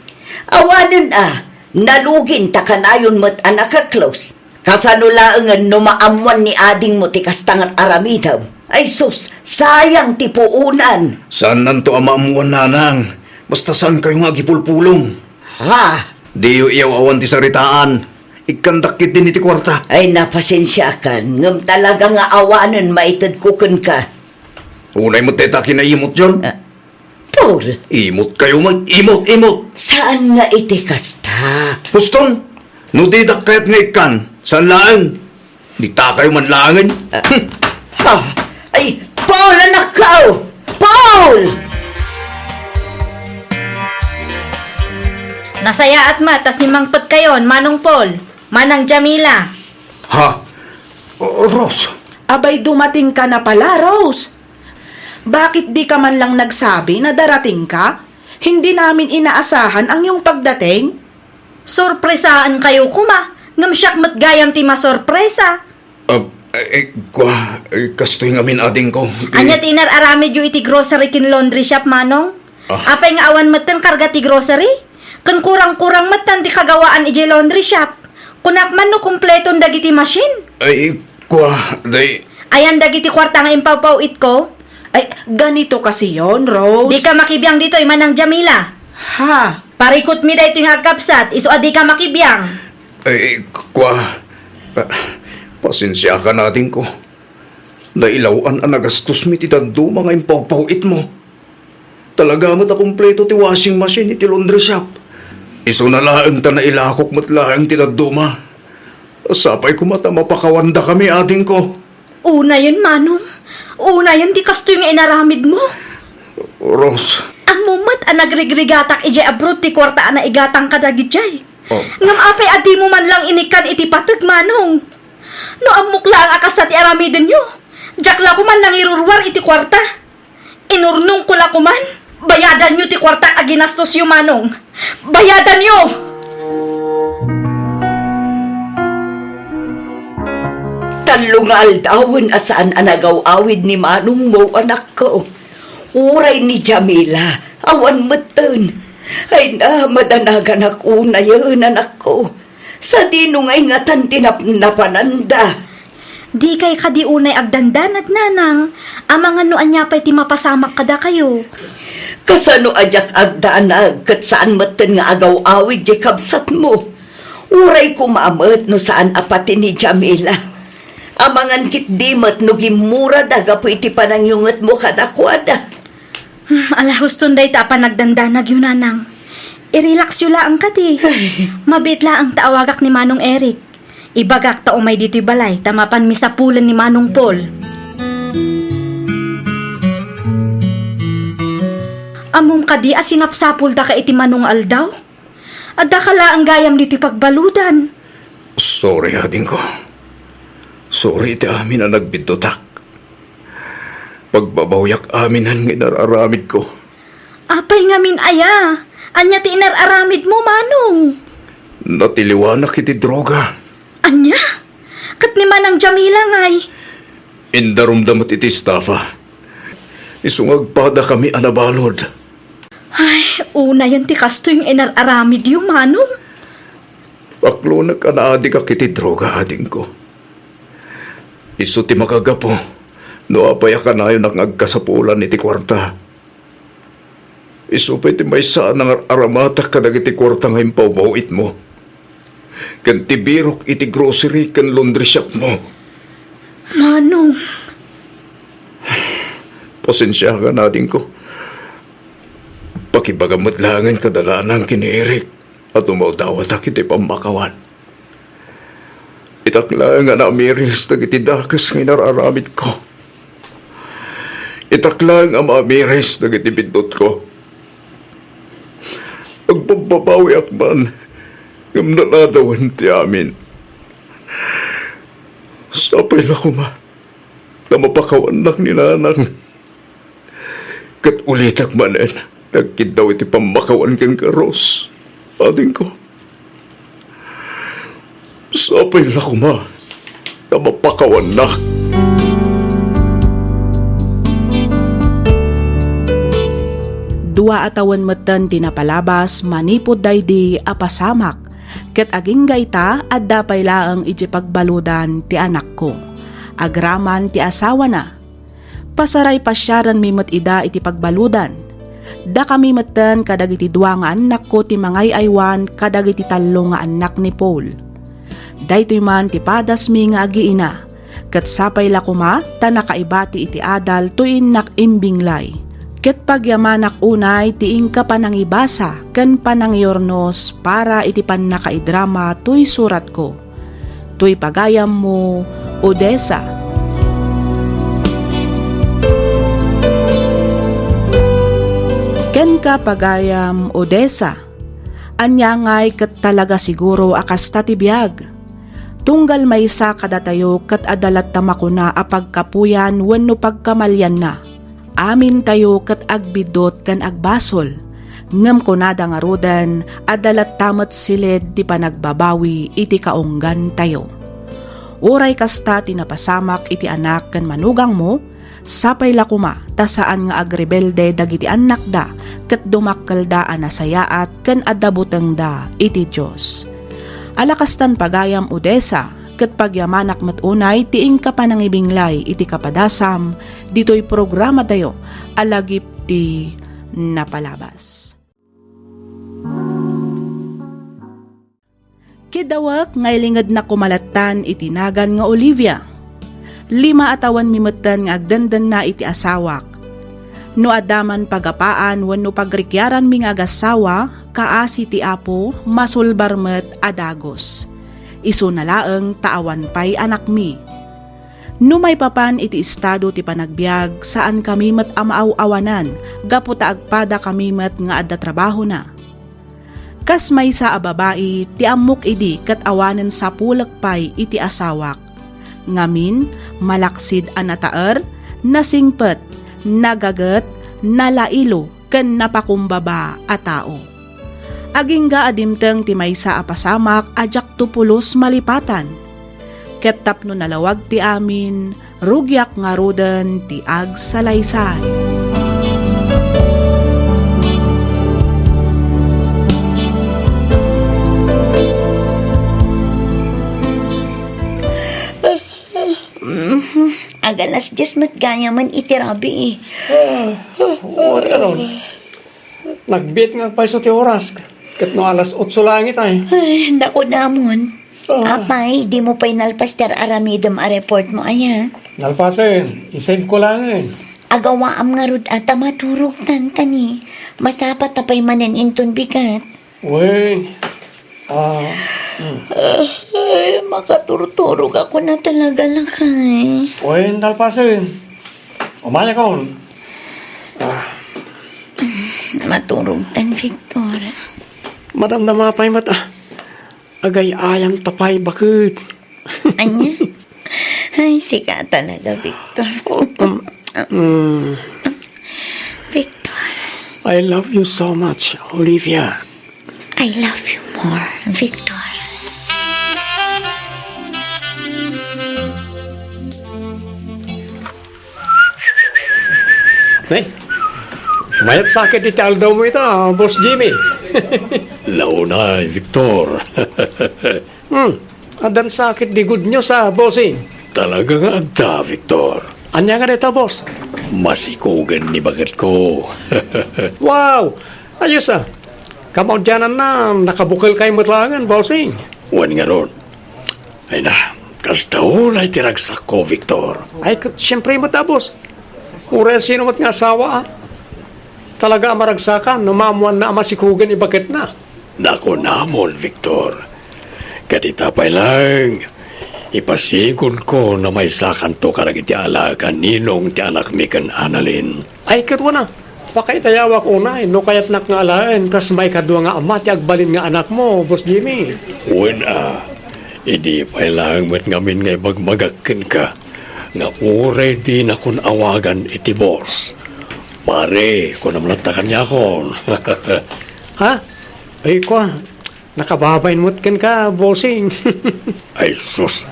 Awanen a, nalugin ta kanayon met a nakaklos. Kasano laengen no maammoan ni adingmo ti kasta nga aramidem? Ay sus, sayang ti puonan. Saannanto a maammoan, Nanang. Basta saankayo nga agipulpulong. Ha? Diyo iyaw-awan ti saritaan. Ikkandak ketdin iti kuarta. Ay, napasensiakan, ngem talaga nga awanen maitedko kenka. Unay met dayta kinaimutyon. Ah, Paul. Imotkayo met, imot, imot. Saan nga iti kasta? Huston, no didak kayat nga ikkan, saan laeng? Ditakayo man laengen. Ah. Hmm. Ah, ay, Paul, anakko! Paul! Nasayaat met ta simmangpetkayon, Manong Paul, Manang Jamila. Ha? O, Rose? Abay, dumating ka na pala, Rose. Bakit di ka man lang nagsabi na darating ka? Hindi namin inaasahan ang iyong pagdating. Sorpresaan kayo koma, ngem siak met gayam ti masorpresa. Ah, eh, eh, kua, eh, kastoy ngamin, adingko. Ania ti inar-aramidyo iti grocery ken laundry shop, Manong? Ah. Apay nga awan metten karga ti grocery? Ken kurang-kurang metten ti kagawaan idiay laundry shop. Kunak man no kompleton dagiti machine. Ay, kua, day. Ayan dagiti kuarta nga impawpaw-itko? Ay, ganito kasi yon, Rose. Di ka makibiang ditoy, Manang Jamila. Ha? Parikutmi daytoy nga agkabsat, isu a di ka makibiang. Ay, kua, ah, pasensiakan, adingko. Nailaw-an a nagastosmi ti dadduma nga impawpaw-itmo. Talaga met a kompleto ti washing machine iti laundry shop. Isuna laeng ta nailakok met laeng ti dadduma. Sapay koma ta mapakawandakami, adingko. Unayen, Manong. Unayen ti kastoy nga inaramidmo. Rose. Ammom met a nagrigrigatak idiay abroad ti kuarta a naigatang kadagijay. Oh. Ngem apay a dimo man lang inikkan iti pateg, Manong? No ammok laeng a kasta ti aramidenyo, diak la koman nangiruruar iti kuarta. Inurnongko la koman. Bayadanyo ti kuartak a ginastosyo, Manong. Bayadanyo! Tallo nga aldawen a saan a nagaw-awid ni manongmo, anakko. Uray ni Jamila, awan metten. Ay na, madanaganak unayen, anakko. Sadino nga ingatan ti napnapananda? Dikay kadi unay agdandanag, nanang, amangan no ania pay ti mapasamak kadakayo. Kasano a diak agdanag ket saan metten nga agaw-awid ti kabsatmo? Uray koma met no saan a pati ni Jamila. Amangan ketdi met no gimmurada gapu iti panangyungetmo kadakuada. Hmm, ala, huston dayta a panagdandanagyo, nanang. I-relaxyo laeng kadi. Ay. Mabiit laeng ta awagak ni Manong Eric. Ibagak ta umay ditoy balay ta mapan misapulen ni Manong Paul. Ammom kadi a sinapsapuldaka iti mano nga aldaw? Addaka laeng gayam ditoy pagbaludan. Sorry, adingko. Sorry iti amin a nagbiddutak. Pagbabawiak aminan nga inar-aramidko. Apay ngamin aya? Ania ti inar-aramidmo, Manong? Natiliwanak iti droga. Ania? Ket ni Manang Jamila ngay? Indarumda met iti estafa. Isu nga agpadakami a nabalud. Ay, unayen ti kastoy nga inar-aramidyo, Manong. Paklonek a naaddikak iti droga, adingko. Isu ti makagapu no apay a kanayonak nga agkasapulan iti kuarta. Isu pay ti maysa a nangar-aramatak kadagiti kuarta nga impawpaw-itmo ken ti birok iti grocery ken laundry shopmo. Manong. Pasensiakan, adingko. Pakibagam met laengen kada nanang ken ni Eric a dumawdawatak iti pammakawan. Itak laeng a naamiris dagiti dakes nga inar-aramidko. Itak laeng a maamiris dagiti biddutko. Agbabbabawiak man, ngem naladawen ti amin. Sapay la koma ta mapakawannak ni nanang. Ket ulitek manen ti agkiddaw iti pammakawan kenka, Rose, adingko. Sapay la koma ta mapakawannak. Dua a tawen metten ti napalabas manipud daydi a pasamak, ket agingga ita, adda pay laeng idiay pagbaludan ti anakko. Agraman ti asawana. Pasaray pasiarenmi met ida iti pagbaludan. Dakami metten kadagiti dua nga annakko ti mangay-aywan kadagiti tallo nga annak ni Paul. Daytoy man ti padasmi nga agiina, ket sapay la koma ta nakaibati iti adal toy innak imbinglay. Ket pagyamanak unay ti inka panangibasa ken panangiurnos para iti pannakaidrama toy suratko. Toy pagayammo, Odessa. Kenka, pagayam, Odessa. Ania ngay ket talaga siguro a kasta ti biag? Tunggal maysa kadatayo ket adda latta makuna a pagkapuyan wenno pagkamalianna. Amintayo ket agbiddut ken agbasol, ngem kunada ngaruden, adda latta met siled ti panagbabawi iti kaunggantayo. Uray kasta ti napasamak iti anak ken manugangmo, sapay la koma ta saan nga agrebelde dagiti annakda ket dumakkelda a nasayaat ken adda butengda iti Dios. Ala kastan pagayam, Odessa, ket pagyamanak met unay ti inka panangibinglay iti kapadasam ditoy programatayo a Lagip ti Napalabas. Kidawek nga ilingednak koma lattan iti nagan nga Olivia. Lima a tawenmi metten nga agdendenna iti asawak. No adda man pagapaan wenno pagrikiaranmi nga agassawa, kaasi ti Apo, masulbar met a dagus. Isuna laeng ta awan pay anakmi. No maipapan iti estado ti panagbiag, saankami met a maaw-awanan gapu ta agpadakami met nga adda trabahona. Kas maysa a babai ti ammok idi ket awanen sapulek pay iti asawak. Ngamin, malaksid a nataer, nasingpet, nagaget, nalailo, ken napakumbaba a tao. Agingga a dimteng ti maysa a pasamak a diakto pulos malipatan. Ket tapno nalawag ti amin, rugiak ngaruden ti agsalaysay. Mhm. Agalas dies met gayamen iti rabii. Ah, wen, ano? Nagbiit nga agpayso ti oras, ket no alas otso laeng itay. Ay, naku, damon. Ah. Apay, dimo pay nalpas ti ar-aramidem a report mo, aya? Nalpasen, i-save ko laengen. Agawaam ngarud a ta maturogtan kani. Masapata pay manen inton bigat. Wen, ah, hmm. Ay, makaturturog ako na talaga, lakay. Wen, nalpasen. Umayakon. Ah. Maturogtan, Victor. Madamdama pay met, ah. Agay-ayam ta pay baket. Ania? Ay, sika talaga, Victor. Oh, um, mm. Victor. I love you so much, Olivia. I love you more, Victor. Nay, mayat sakit iti aldaw mo ita, Boss Jimmy. Launay, Victor. Hmm, addan sakit di good news, ah, bossing. Talaga nga adda, Victor. Ania nga dayta, boss? Masikugen ni baketko. Wow! Ayos, ah. Kamaudiananna, nakabukel kay met laengen, bossing. Wen ngarud. Ay na, kasta unay ti ragsakko, Victor. Ay, ket, siyempre met, ah, boss. Uray sino met nga asawa, ah. Talaga a maragsakan no maammoanna a masikugen ni baketna. Nakunamon, Victor. Ket ita pay laeng, ipasigodko no maysakanto kadagiti alaek a ninong ti anakmi ken Annalyn. Ay, ket wen a, pakaitayawak unay no kayatnak nga alaen kas maikadua nga ama ti agbalin nga anakmo, Boss Jimmy. Wen a, idi pay laeng met ngamin nga ibagbagak kenka nga uray dinakon awagan iti boss. Pare, kunam latta kaniakon. Ha? Ay, kua, nakababain met kenka, bossing. Ay, sus,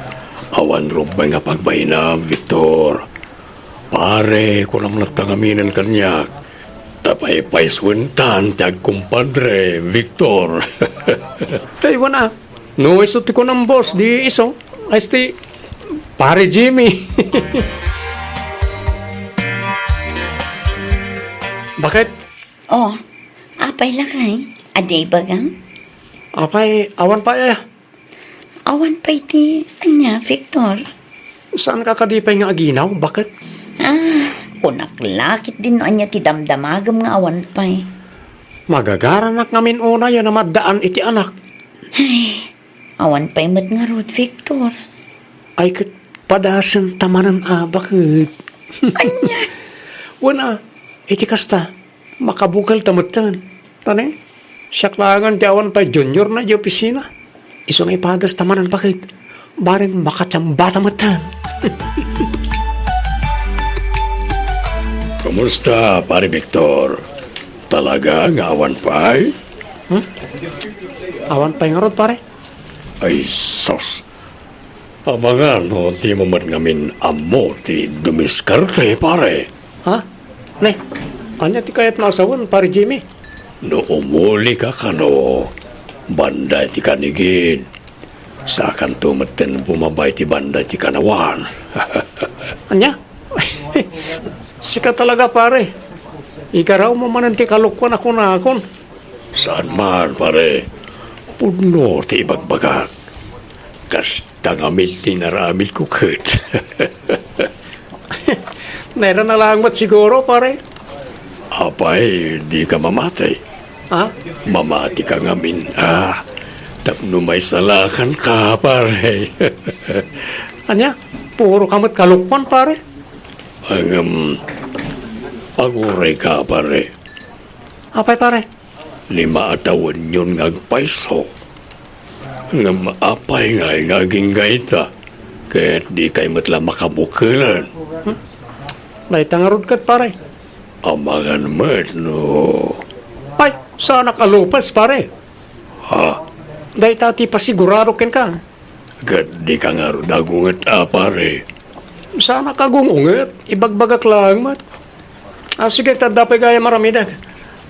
awan rumbeng a pagbainam, Victor. Pare, kunam latta ngaminen kaniak, ta paypaysuentan ti agkumpadre, Victor. Ay, wen a, no isu ti kunam, boss, di isu, ay, ti Pare Jimmy. Bakit? Oh, apay lakay? Adi ibagam? Apay, awan pay aya? Awan pay ti ania, Victor? Saanka kadi pay nga aginaw? Bakit? Ah, kunak la ket din no ania ti damdamagem nga awan pay. Magagaranak ngamin unay a namaddaan iti anak. Ay, awan pay met ngarud, Victor. Ay, ket padasen ta manen a, bakit? Ania? Wen a, iti kasta, makabukel ta metten. Tani, siak laengen ti awan pay junior na di opisina. Isu nga ipadas ta manen, bakit? Bareng makatiamba ta metten. Musta, Pare Victor? Talaga nga awan pay? Hmm? Awan pay ngarud, pare? Ay, sus. Amangan no dimo met ngamin ammo ti dumiskarte, pare. Ha? Ne, ania ti kayatmo a sawen, Pare Jimmy? No umuli ka kano, banda iti kanigid, saakanto metten bumaba iti banda iti kanawan. Ania? Sika talaga, pare. Igarawmo manen ti kalokuan a kunakon. Saan man, pare. Pudno ti ibagbagak. Kasta ngamin ti inaramidko ket. Nairana laeng met siguro, pare. Apay, dika mamati? Ha? Mamatika ngamin, a. Tapno maisalakanka, pare. Ania? Puro ka met kalokuan, pare. Ngem, agurayka, pare. Apay, pare? Lima a tawenyon nga agpayso. Ngem apay ngay nga agingga ita, ket dikay met la makabukelen? Hmm? Dayta ngarud ket, pare. Amangan met no. Ay, saanak a lupes, pare. Ha? Dayta ti pasigurado kenka. Ket dika ngarud agunget a, pare. Saanak agung-unget, ibagbagak laeng met. A, sige, ta adda pay gayam aramidek.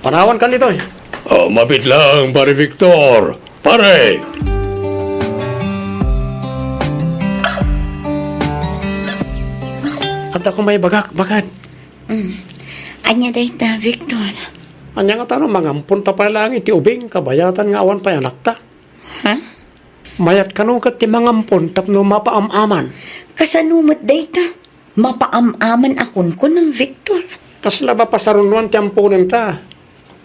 Panawankan ditoy. O, mabiit laeng, Pare Victor. Pare! Adda koma ibagak, baket. Mm. Ania dayta, Victor? Ania ngata no mangamponta pay laeng iti ubing, kabayatan nga awan pay anakta? Ha? Mayat kano ket ti mangampon tapno mapaam-aman. Kasano met dayta? Mapaam-aman a kunkunam, Victor. Kasla mapasarunoan ti amponenta.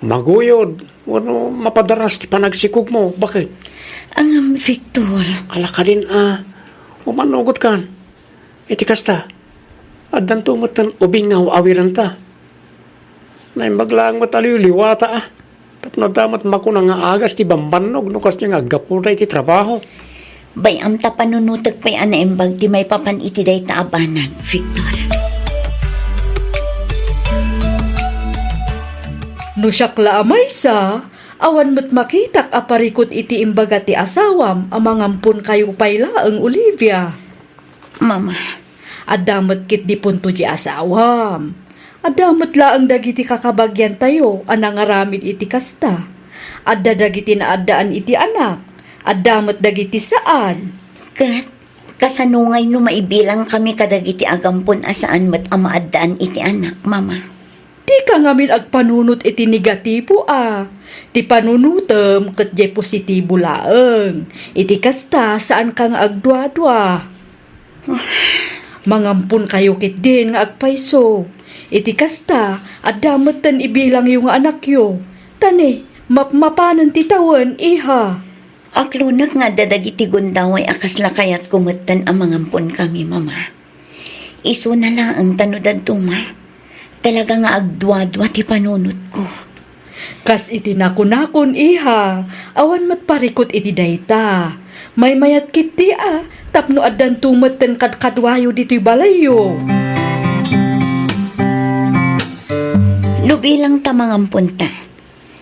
Maguyod, wenno mapadaras ti panagsikogmo. Baket? Ngem, Victor. Ala kadin a, umanugotkan. Iti kasta, addanto metten ubing nga aw-awiranta. Naimbag laeng met a liwliwata, a. Tapno adda met makuna nga agas ti bambannog no kasdiay nga aggapuda iti trabaho. Bay-am ta panunotek pay a naimbag ti maipapan iti dayta a banag, Victor. No siak la a maysa, awan met makitak a parikut iti imbaga ti asawam a mangamponkayo pay laeng, Olivia. Mama. Adda met ketdi punto ti asawam. Adda met laeng dagiti kakabagiantayo a nangaramid iti kasta. Adda dagiti naaddaan iti anak. Adda met dagiti saan. Ket, kasano ngay no maibilangkami kadagiti agampon a saan met a maaddaan iti anak, Mama? Dika ngamin agpanunot iti negatibo a. Ti panunotem ket diay positibo laeng. Iti kasta, saanka nga agduadua. Mangamponkayo ketdin nga agpayso. Iti kasta, adda metten ibilangyo nga anakyo. Ta ne, mapmapanen ti tawen, iha. Aklonek nga adda dagiti gundaway a kasla kayatko metten a mangamponkami, Mama. Isuna laeng ta no dadduma, talaga nga agduadua ti panunotko. Kas iti nakunakon, iha, awan met parikut iti dayta. Maymayat ketdi a, tapno addanto metten kadkaduayo ditoy balayyo. No bilang ta mangamponta,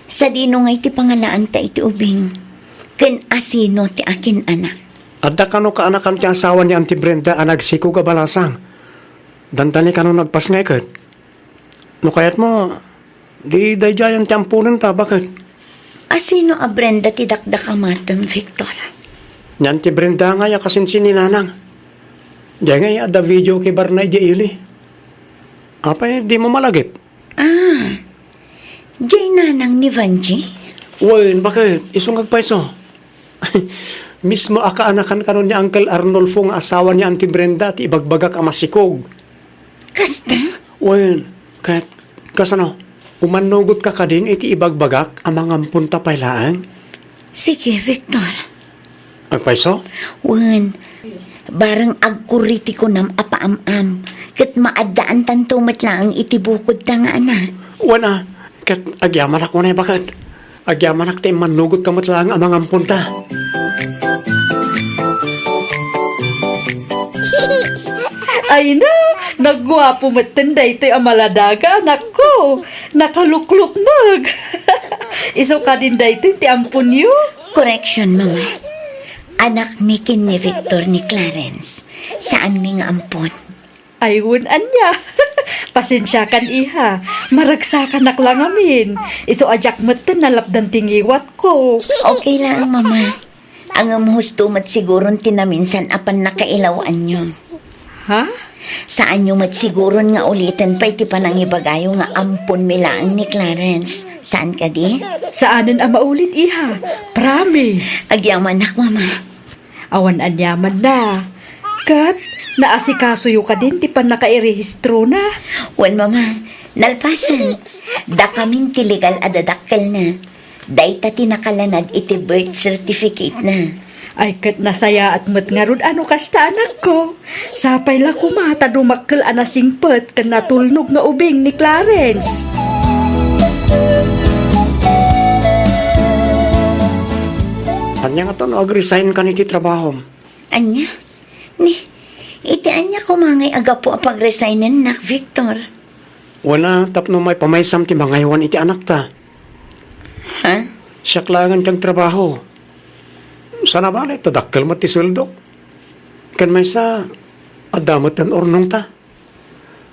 sadino ngay ti pangalaanta iti ubing? Ken asino ti akin-anak? Adda kano kaanakan ti asawa ni Auntie Brenda a nagsikog a balasang? Dandani kano nagpasngay ket? No kayatmo, di daydiayen ti amponenta, baket? Asino a Brenda ti dakdakamatem, Victor? Ni Auntie Brenda ngay a kasinsin ni Nanang. Diay ngay adda video key barna idiay ili. Apay, dimo malagip? Ah, diay nanang ni Vanji? Wen, baket? Isu nga agpayso. Mismo a kaanakan kano ni Uncle Arnulfo nga asawa ni Auntie Brenda ti ibagbagak a masikog. Kasta? Wen, ket, kasano? Umannugotka kadin iti ibagbagak a mangamponta pay laeng? Sige, Victor. Agpayso? Wen, bareng agkurri ti kunam a paam-am, ket maaddaantanto met laeng iti bukodta nga anak. Wen a, ket agyamanak unay, baket. Agyamanak ta immannugotka met laeng a mangamponta. Ay na, Nagguapo metten daytoy a maladaga, anakko. Nakaluklukmeg. Isu kadin daytoy ti amponyo? Correction, Mama. Anakmi ken ni Victor ni Clarence. Saanmi nga ampon. Ay, wen ania. Pasensiakan, iha. Maragsakanak la ngamin. Isu a diak metten nalapdan ti ngiwatko. Okay laeng, Mama. Ngem husto met siguron ti naminsan a pannakailawanyo. Ha? Saanyo met siguron nga uliten pay ti panangibagayo nga amponmi laeng ni Clarence. Saan kadi? Saanen a maulit, iha. Promise. Agyamanak, Mama. Awan aniamanna. Ket naasikasoyo kadin ti pannakairehistrona? Wen, Mama. Nalpasen. Dakamin ti legal a dadakkelna. Dayta ti nakalanad iti birth certificate-na. Ay, ket nasayaat met ngarud a no kasta, anakko. Sapay la koma ta dumakkel a nasingpet ken natulnog nga ubing ni Clarence. Ania ngato no ag-resign kan iti trabahom? Ania? Ni, iti ania koma ngay a gapu a pag-resignennak, Victor? Wen a, tapno maipamaysam ti mangaywan iti anakta. Ha? Siak laengen ti agtrabaho. Saan a bale, ta dakkel met ti sueldok. Ken maysa, adda met ti urnongta.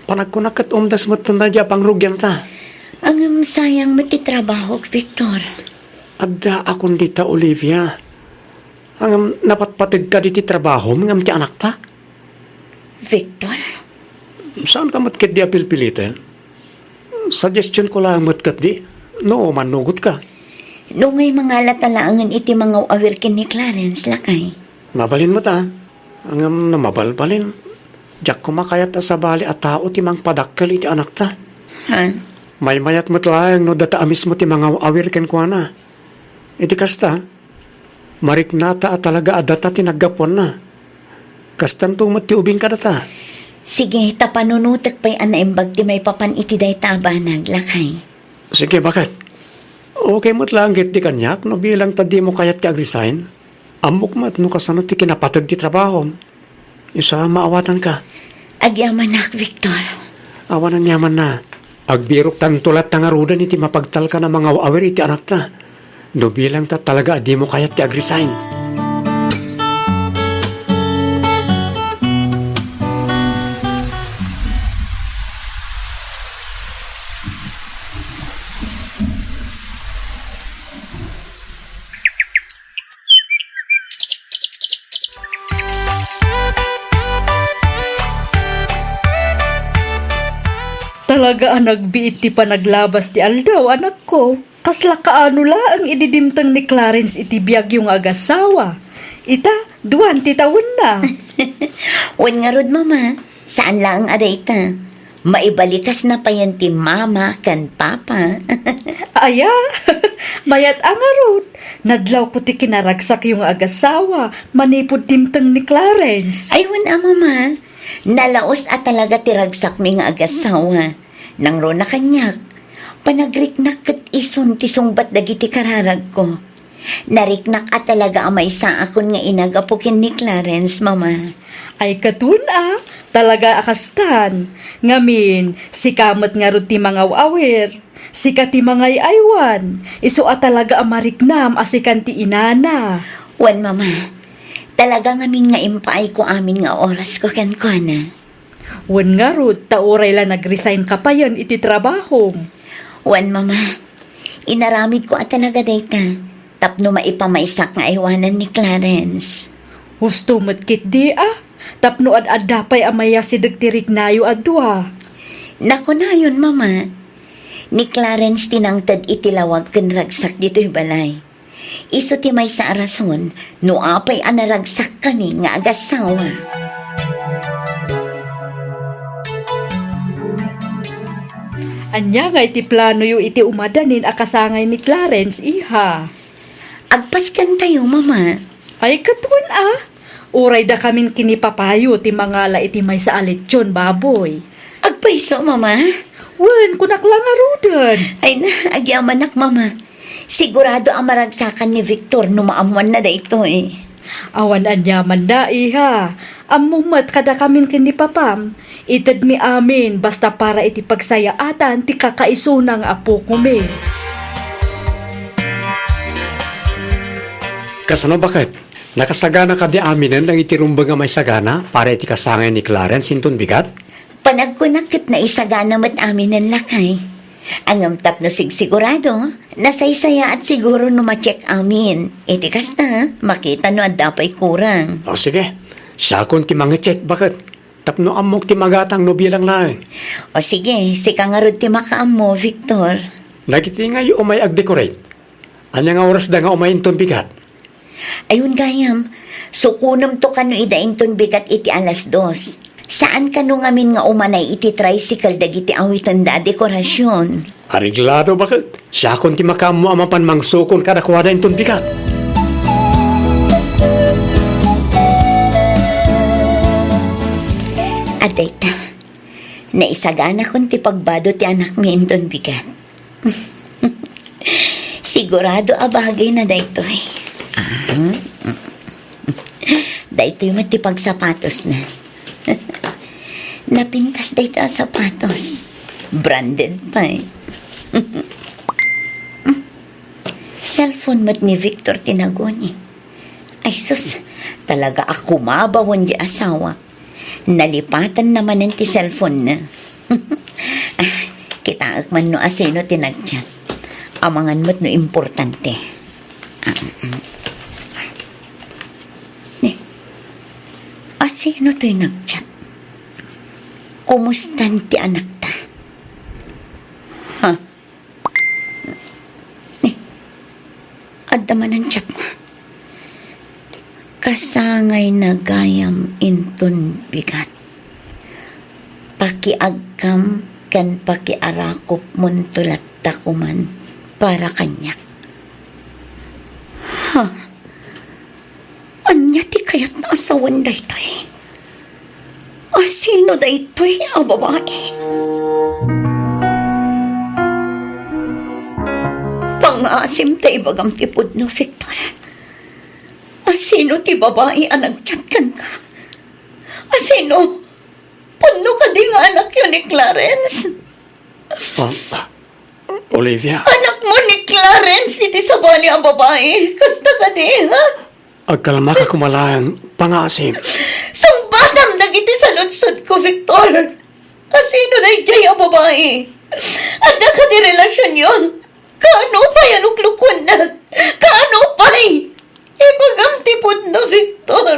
Panagkunak ket umdas met ti daydi a pangrugianta. Ngem sayang met ti trabahok, Victor. Adda a kun dita, Olivia. Ngem napatpategka diti trabahom ngem ti anakta? Victor? Saanka met ketdi a pilpiliten? Suggestionko laeng met ketdi, no mannugotka. No ngay mangalata laengen iti mangaw-awir ken ni Clarence, lakay. Mabalin met a, ngem no mabalbalin, diak koma kayat a sabali a tao ti mangpadakkel iti anakta. Ha? Maymayat met laeng no data a mismo ti mangaw-awir kenkuana. Iti kasta, mariknata a talaga a data ti naggapuanna. Kastanto met ti ubing kadata. Sige, ta panunotek pay a naimbag ti maipapan iti dayta a banag, lakay. Sige, baket. Okay met laeng ketdi kaniak no bilang ta dimo kayat ti ag-resign. Ammok met no kasano ti kinapateg ti trabahom. Isu a, maawatanka. Agyamanak, Victor. Awan aniamanna. Agbiroktanto latta ngaruden iti mapagtalkan a mangaw-awir iti anakta. No bilang ta talaga a dimo kayat ti ag-resign. Talaga a nagbiit ti panaglabas ti aldaw, anakko. Kasla kaano laeng idi dimteng ni Clarence iti biagyo nga agasawa? Ita, duan ti tawenna. Wen ngarud, Mama, saan laeng a dayta. Maibalikas na payen ti mama ken papa. Aya, mayat a ngarud. Nadlawko ti kinaragsakyo nga agasawa manipud dimteng ni Clarence. Ay, wen a, Mama. Nalaus a talaga ti ragsakmi nga agasawa. Nangruna kaniak, panagriknak ket isun ti sungbat dagiti kararagko. Nariknak a talaga a maysaakon nga inagapu ken ni Clarence, Mama. Ay, ket wen a, talaga a kastan. Ngamin, sika met ngarud ti mangaw-awir. Sika ti mangay-aywan. Isu a talaga a mariknam a sikan ti inana. Wen, Mama. Talaga ngamin nga impaayko amin nga orasko kenkuana. Wen ngarud, ta uray la nag-resign ka payen iti trabahom. Wen, Mama, inaramidko a talaga dayta tapno maipamaysak nga aywanan ni Clarence. Husto met ketdi a, tapno ad-adda pay a mayasideg ti riknayo a dua. Nakunayon, Mama, ni Clarence ti nangted iti lawag ken ragsak ditoy balay. Isu ti maysa a rason no apay a naragsakkami nga agasawa. Ania ngay ti planoyo iti umadanin a kasangay ni Clarence, iha? Agpaskantayo, Mama. Ay, ket wen a. Uray dakamin ken ni papayo ti mangala iti maysa a lesion, baboy. Agpayso, Mama? Wen, kunak la ngaruden. Ay na, agyamanak, Mama. Sigurado a maragsakan ni Victor no maammoanna daytoy. Awan aniamanna, iha. Ammom met kadakamin ken ni papam. Itedmi amin basta para iti pagsayaatan ti kakaisuna nga apokomi. Kasano, baket? Nakasagana kadi aminen dagiti rumbeng a maisagana para iti kasangay ni Clarence inton bigat? Panagkunak ket naisagana met aminen, lakay. Ngem tapno sigsigurado, nasaysayaat siguro no ma-check amin. Iti kasta, makita no adda pay kurang. O sige, siakon ti mangi-check, baket. Tapno ammok ti magatang no bilang laeng. O sige, sika ngarud ti makaammo, Victor. Dagiti ngay umay agdecorate. Ania nga oras da nga umay inton bigat? Ayun gayam, sukonem to kano ida inton bigat iti alas dos. Saan kano ngamin nga umanay iti tricycle dagiti awitenda a dekorasion? Areglado, baket. Siakon ti makaammo a mapan mangsukon kadakuada inton bigat. Adda ita, naisaganakon ti pagbado ti anakmi inton bigat. Sigurado a bagayna daytoy. Ah. Daytoy met ti pagsapatosna. Napintas daytoy a sapatos. Branded pay. Cellphone met ni Victor ti naguni. Ay sus, talaga a kumabawen ti asawa. Nalipatanna manen ti cellphone-na. Ah, kitaek man no asino ti nag-chat. Amangan met no importante. Ah, mm. Ni, asino toy nag-chat? Kumustan ti anakta? Ha? Ni, adda manen chatna. Kasangayna gayam inton bigat. Pakiagkam ken pakiarakupmonto latta koman para kaniak. Ha? Ania ti kayatna a sawen daytoy? Asino daytoy a babai? Pangngaasim ta ibagam ti pudno, Victor. Asino ti babai a nag-chat kenka? Asino? Pudno kadi nga anakyo ni Clarence? Ah, Olivia. Anakmo ni Clarence iti sabali a babai. Kasta kadi, ha? Agkalmaka koma laeng, pangngaasim. Sungbatam dagiti saludsodko, Victor. Asino daydiay a babai? Adda kadi relasionyo? Kaano pay a luklukuennak? Kaano pay? Ibagam ti pudno, Victor.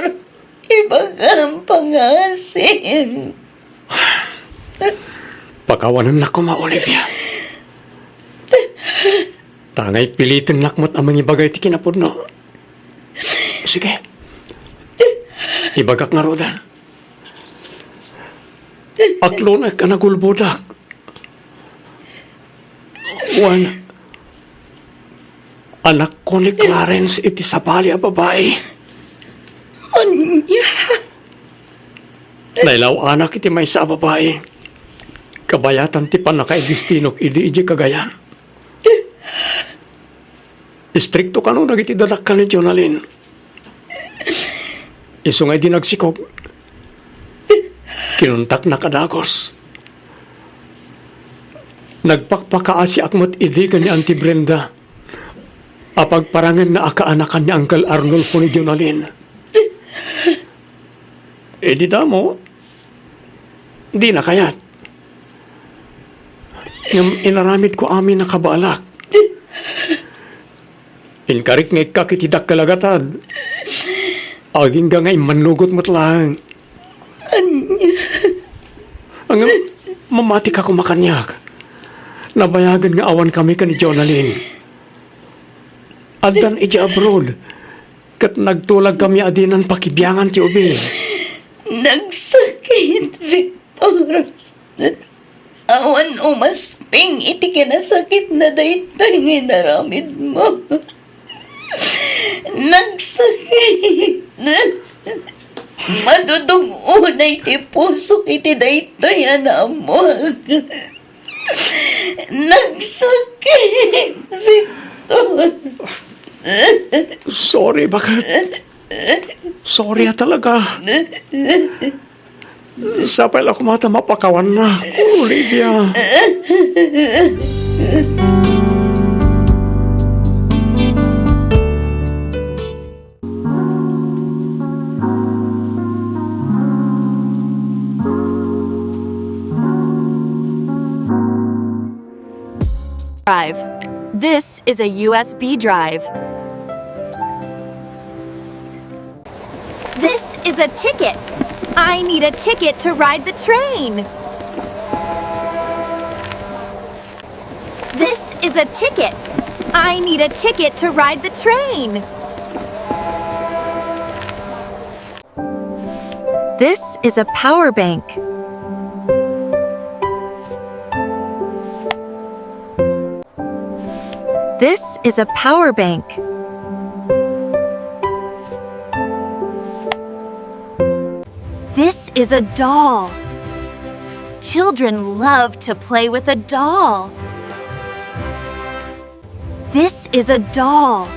Ibagam, pangngaasim. Pakawanennak koma, Olivia. Tangay pilitennak met a mangibaga iti kinapudno. Sige. Ibagak ngaruden. Aklonek a nagulbodak. Wen, anakko ni Clarence iti sabali a babai. Ania? Nailaw-anak iti maysa a babai. Kabayatan ti pannakaidestinok idi idiay Cagayan. Istrikto kano dagiti dadakkel ni Jonalyn. Isu nga idi nagsikog, kinuntaknak a dagus. Nagpakpakaasiak met idi ken ni Auntie Brenda a pagparangenna a kaanakan ni Uncle Arnulfo ni Jonalyn. Idi damo, dina kayat. Ngem inaramidko amin a kabaelak. Inkarik nga ikkak iti dakkel a gatad. Agingga nga immannugot met laeng. Ania? Ngem, mamatika koma kaniak. Nabayagen nga awankami ken ni Jonalyn. Addan idiay abroad. Ket nagtulagkami a dinan pakibiangan ti ubing. Nagsakit, Victor. Awan umasping iti kinasakitna daytoy nga inaramidmo. Nagsakit. Madudug unay ti pusok iti daytoy a naammoak. Nagsakit, Victor. Sorry, baket. Sorry a talaga. Sapay la koma ta mapakawannak, Olivia. Drive. This is a U S B drive. This is a ticket. I need a ticket to ride the train. This is a ticket. I need a ticket to ride the train. This is a power bank. This is a power bank. This is a doll. Children love to play with a doll. This is a doll.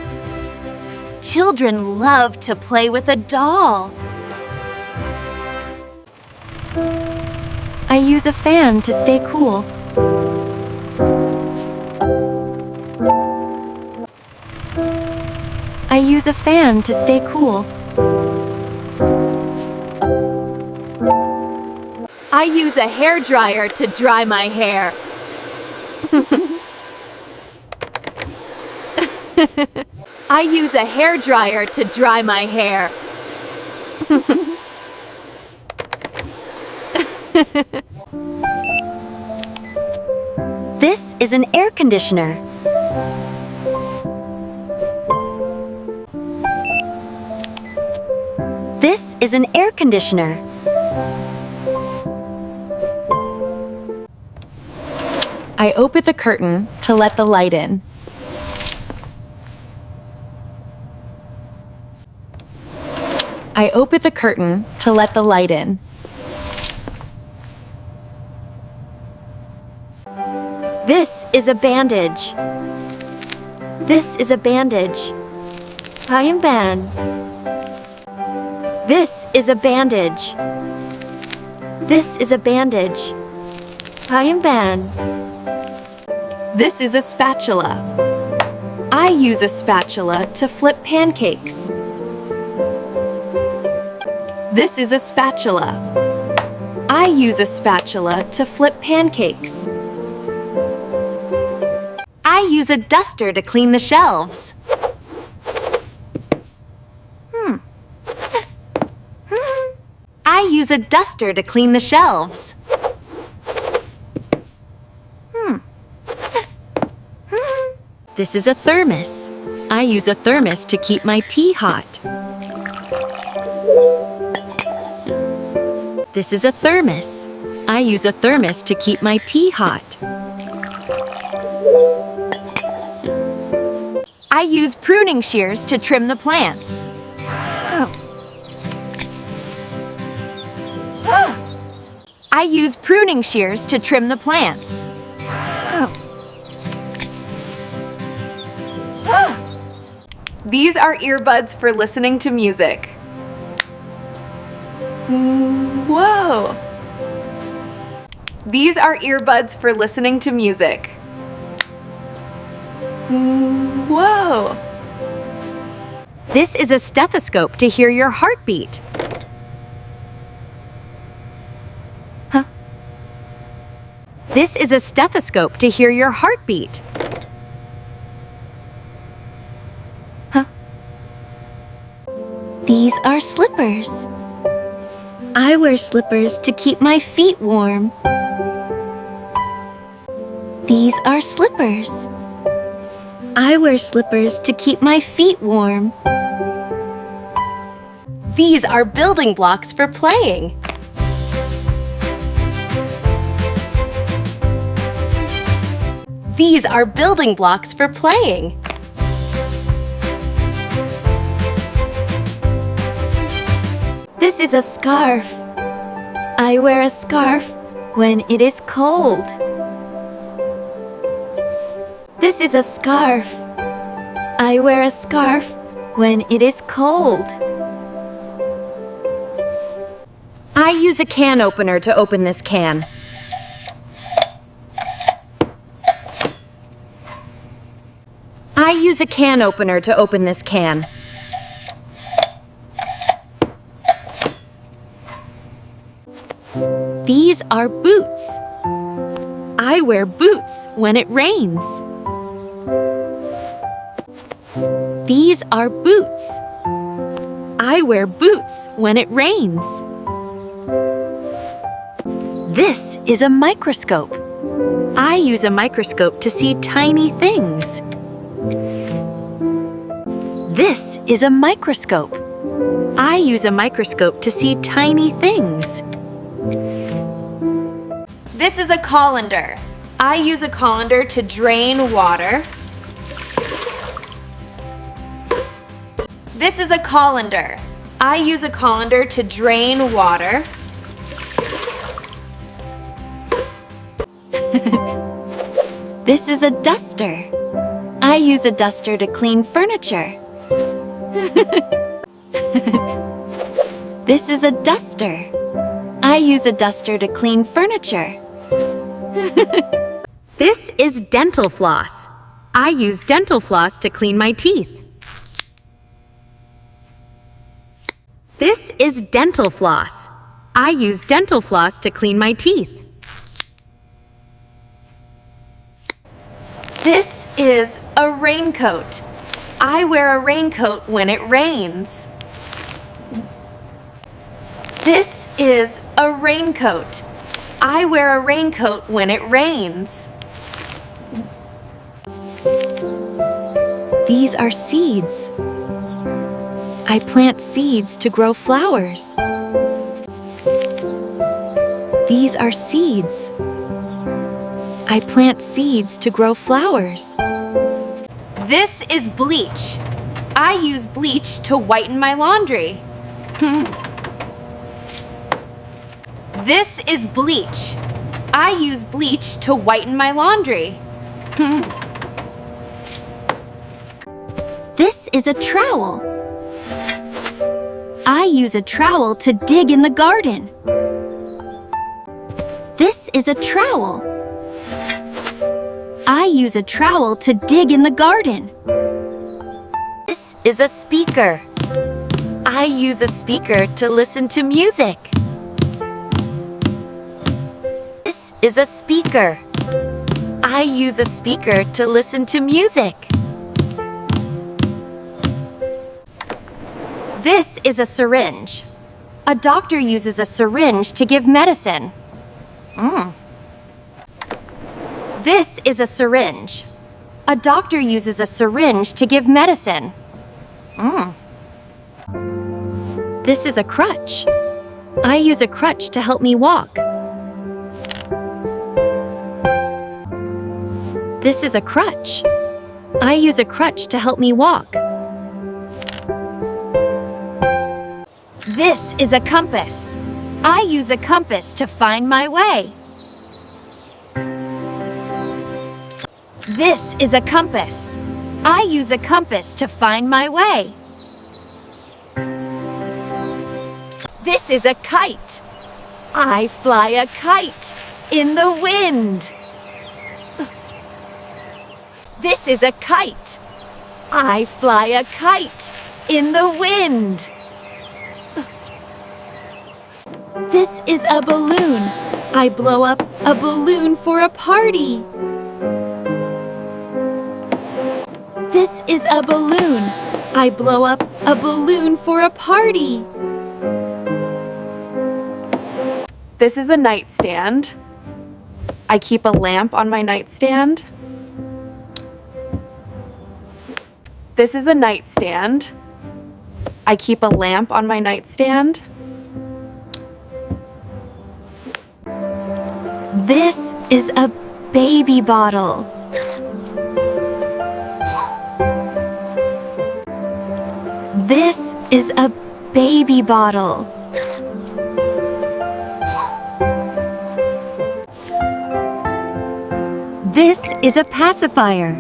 Children love to play with a doll. I use a fan to stay cool. I use a fan to stay cool. I use a hair dryer to dry my hair. I use a hair dryer to dry my hair. This is an air conditioner. This is an air conditioner. I open the curtain to let the light in. I open the curtain to let the light in. This is a bandage. This is a bandage. Payamban. This is a bandage. This is a bandage. Payamban. This is a spatula. I use a spatula to flip pancakes. This is a spatula. I use a spatula to flip pancakes. I use a duster to clean the shelves. Hmm. I use a duster to clean the shelves. Hmm. This is a thermos. I use a thermos to keep my tea hot. This is a thermos. I use a thermos to keep my tea hot. I use pruning shears to trim the plants. I use pruning shears to trim the plants. These are earbuds for listening to music. Whoa! These are earbuds for listening to music. Whoa! This is a stethoscope to hear your heartbeat. Huh? This is a stethoscope to hear your heartbeat. Huh? These are slippers. I wear slippers to keep my feet warm. These are slippers. I wear slippers to keep my feet warm. These are building blocks for playing. These are building blocks for playing. This is a scarf. I wear a scarf when it is cold. This is a scarf. I wear a scarf when it is cold. I use a can opener to open this can. I use a can opener to open this can. These are boots. I wear boots when it rains. These are boots. I wear boots when it rains. This is a microscope. I use a microscope to see tiny things. This is a microscope. I use a microscope to see tiny things. This is a colander. I use a colander to drain water. This is a colander. I use a colander to drain water. This is a duster. I use a duster to clean furniture. This is a duster. I use a duster to clean furniture. This is dental floss. I use dental floss to clean my teeth. This is dental floss. I use dental floss to clean my teeth. This is a raincoat. I wear a raincoat when it rains. This is a raincoat. I wear a raincoat when it rains. These are seeds. I plant seeds to grow flowers. These are seeds. I plant seeds to grow flowers. This is bleach. I use bleach to whiten my laundry. This is bleach. I use bleach to whiten my laundry. This is a trowel. I use a trowel to dig in the garden. This is a trowel. I use a trowel to dig in the garden. This is a speaker. I use a speaker to listen to music. This is a speaker. I use a speaker to listen to music. This is a syringe. A doctor uses a syringe to give medicine. Mm. This is a syringe. A doctor uses a syringe to give medicine. Mm. This is a crutch. I use a crutch to help me walk. This is a crutch. I use a crutch to help me walk. This is a compass. I use a compass to find my way. This is a compass. I use a compass to find my way. This is a kite. I fly a kite in the wind. This is a kite. I fly a kite in the wind. This is a balloon. I blow up a balloon for a party. This is a balloon. I blow up a balloon for a party. This is a nightstand. I keep a lamp on my nightstand. This is a nightstand. I keep a lamp on my nightstand. This is a baby bottle. This is a baby bottle. This is a pacifier.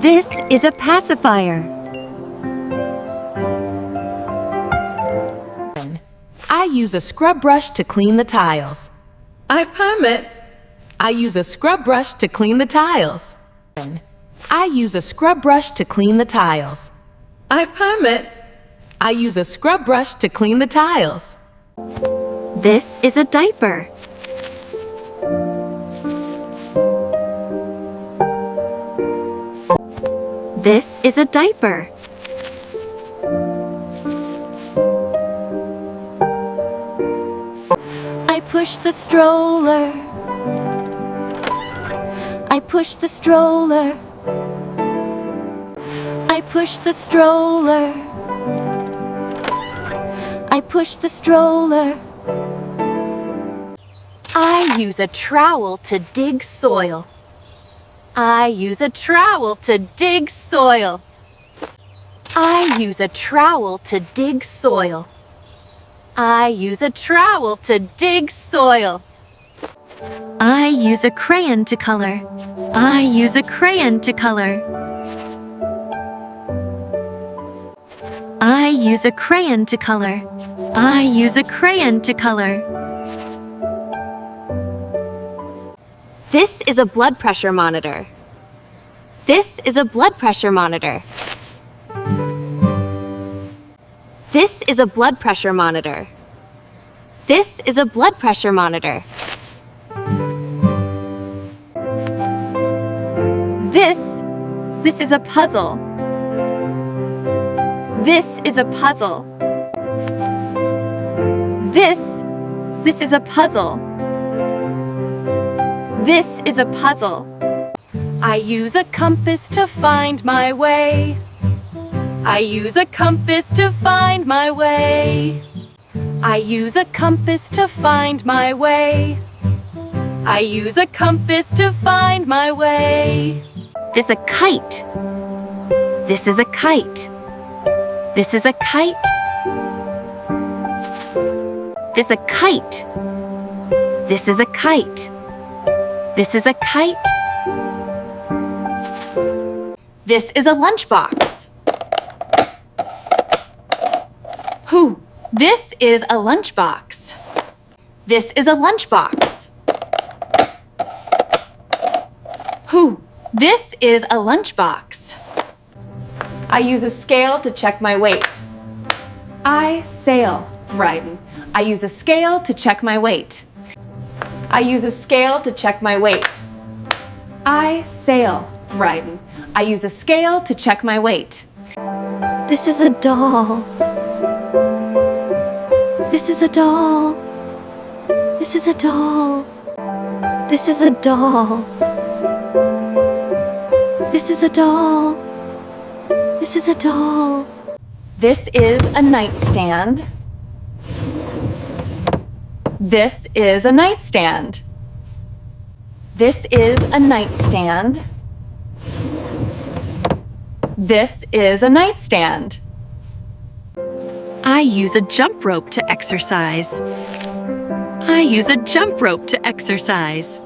This is a pacifier. I use a scrub brush to clean the tiles. I permit. I use a scrub brush to clean the tiles. I use a scrub brush to clean the tiles. I permit. I use a scrub brush to clean the tiles. This is a diaper. This is a diaper. I push the stroller. I push the stroller. I push the stroller. I push the stroller. I use a trowel to dig soil. I use a trowel to dig soil. I use a trowel to dig soil. I use a trowel to dig soil. I use a crayon to color. I use a crayon to color. I use a crayon to color. I use a crayon to color. This is a blood pressure monitor. This is a blood pressure monitor. This is a blood pressure monitor. This is a blood pressure monitor. This, this is a puzzle. This is a puzzle. This, this is a puzzle. This is a puzzle. I use a compass to find my way. I use a compass to find my way. I use a compass to find my way. I use a compass to find my way. This a kite. This is a kite. This is a kite. This a kite. This is a kite. This is a kite. This is a lunchbox. Who? This is a lunchbox. This is a lunchbox. Who? This is a lunchbox. I use a scale to check my weight. I sail, Brighton. I use a scale to check my weight. I use a scale to check my weight. I sail, Brighton. I use a scale to check my weight. This is a doll. This is a doll. This is a doll. This is a doll. This is a doll. This is a doll. This is a nightstand. This is a nightstand. This is a nightstand. This is a nightstand. I use a jump rope to exercise. I use a jump rope to exercise.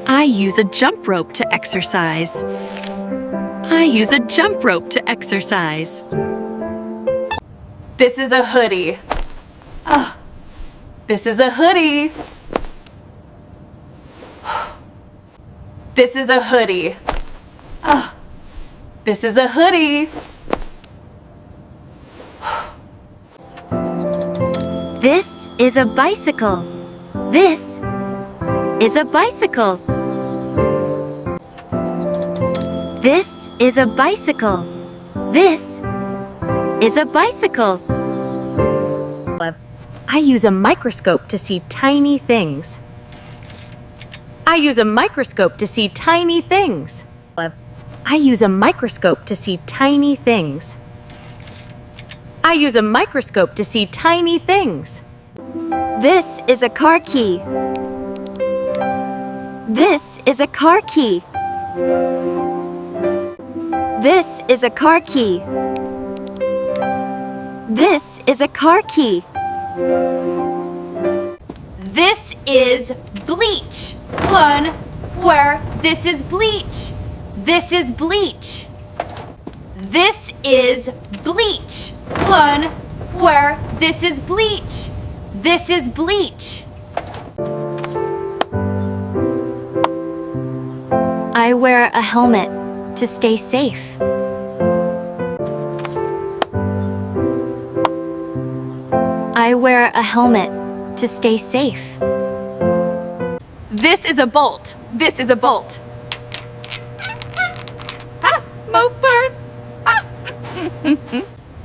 I use a jump rope to exercise. I use a jump rope to exercise. This is a hoodie. Ugh. This is a hoodie. This is a hoodie. Ugh. This is a hoodie. This is a bicycle. This is a bicycle. This is a bicycle. This is a bicycle. I use a microscope to see tiny things. I use a microscope to see tiny things. I use a microscope to see tiny things. I use a microscope to see tiny things. This is a car key. This is a car key. This is a car key. This is a car key. This is bleach. One, where this is bleach. This is bleach. This is bleach. One, Where this is bleach. This is bleach. I wear a helmet to stay safe. I wear a helmet to stay safe. This is a bolt. This is a bolt. Ah, my bird. Ah.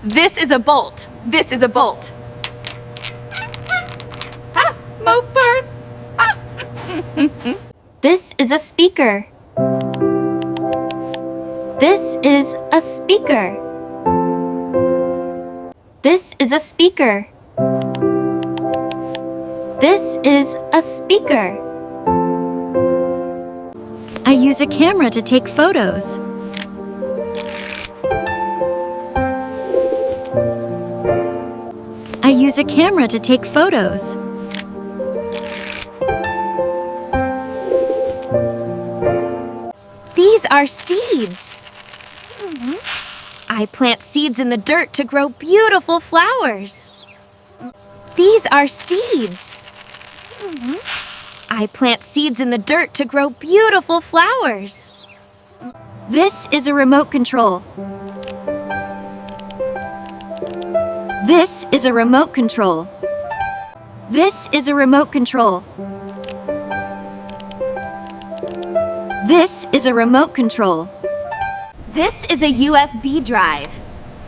This is a bolt. This is a bolt. Ah, my bird. Ah. This is a speaker. This is a speaker. This is a speaker. This is a speaker. I use a camera to take photos. I use a camera to take photos. These are seeds. I plant seeds in the dirt to grow beautiful flowers. These are seeds. I plant seeds in the dirt to grow beautiful flowers. This is a remote control. This is a remote control. This is a remote control. This is a remote control. This is a U S B drive.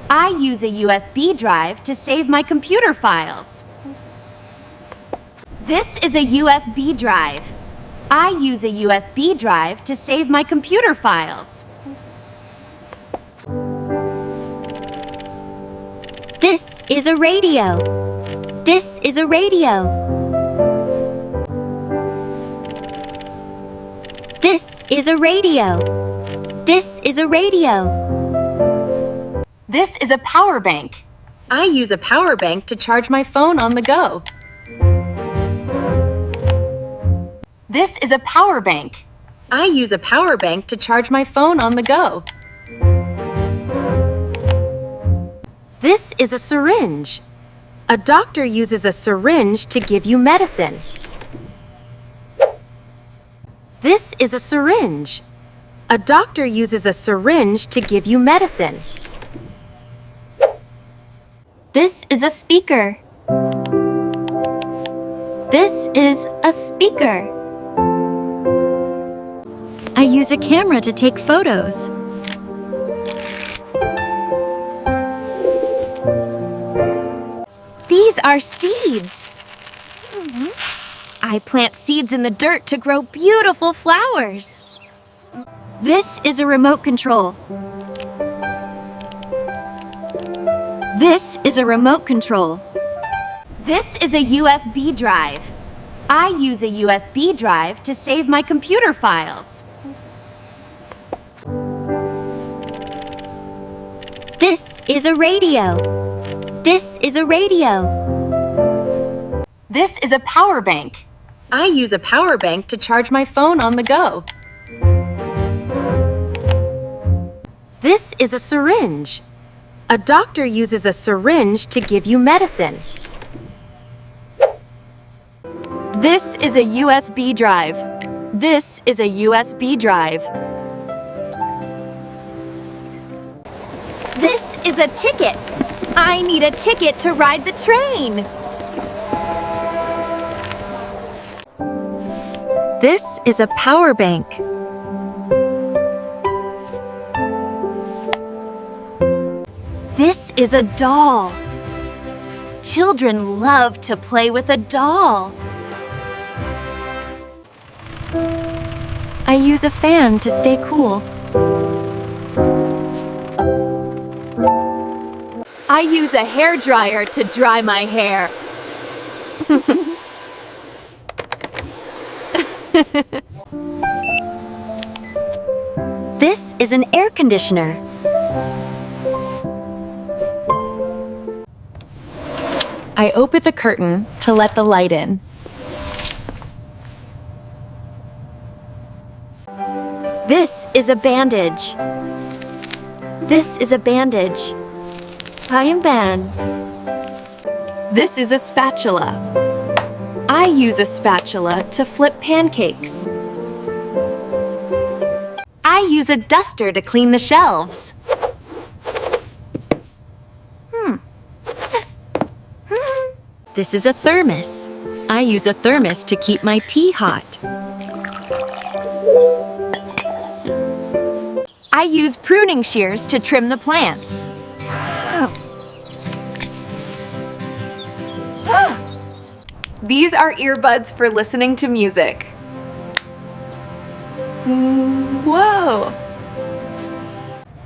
I use a U S B drive to save my computer files. This is a U S B drive. I use a U S B drive to save my computer files. This is a radio. This is a radio. This is a radio. This is a radio. This is a power bank. I use a power bank to charge my phone on the go. This is a power bank. I use a power bank to charge my phone on the go. This is a syringe. A doctor uses a syringe to give you medicine. This is a syringe. A doctor uses a syringe to give you medicine. This is a speaker. This is a speaker. I use a camera to take photos. These are seeds. I plant seeds in the dirt to grow beautiful flowers. This is a remote control. This is a remote control. This is a U S B drive. I use a U S B drive to save my computer files. This is a radio. This is a radio. This is a power bank. I use a power bank to charge my phone on the go. This is a syringe. A doctor uses a syringe to give you medicine. This is a U S B drive. This is a U S B drive. This is a ticket. I need a ticket to ride the train. This is a power bank. This is a doll. Children love to play with a doll. I use a fan to stay cool. I use a hair dryer to dry my hair. This is an air conditioner. I open the curtain to let the light in. This is a bandage. This is a bandage. I am bad. This is a spatula. I use a spatula to flip pancakes. I use a duster to clean the shelves. Hmm. This is a thermos. I use a thermos to keep my tea hot. I use pruning shears to trim the plants. These are earbuds for listening to music. Whoa!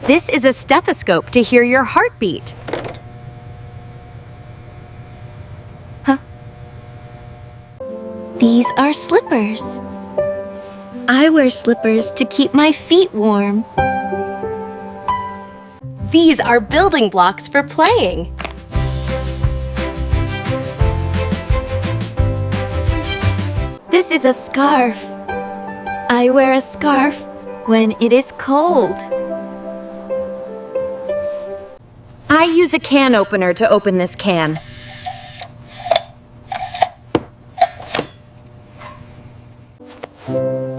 This is a stethoscope to hear your heartbeat. Huh? These are slippers. I wear slippers to keep my feet warm. These are building blocks for playing. This is a scarf. I wear a scarf when it is cold. I use a can opener to open this can.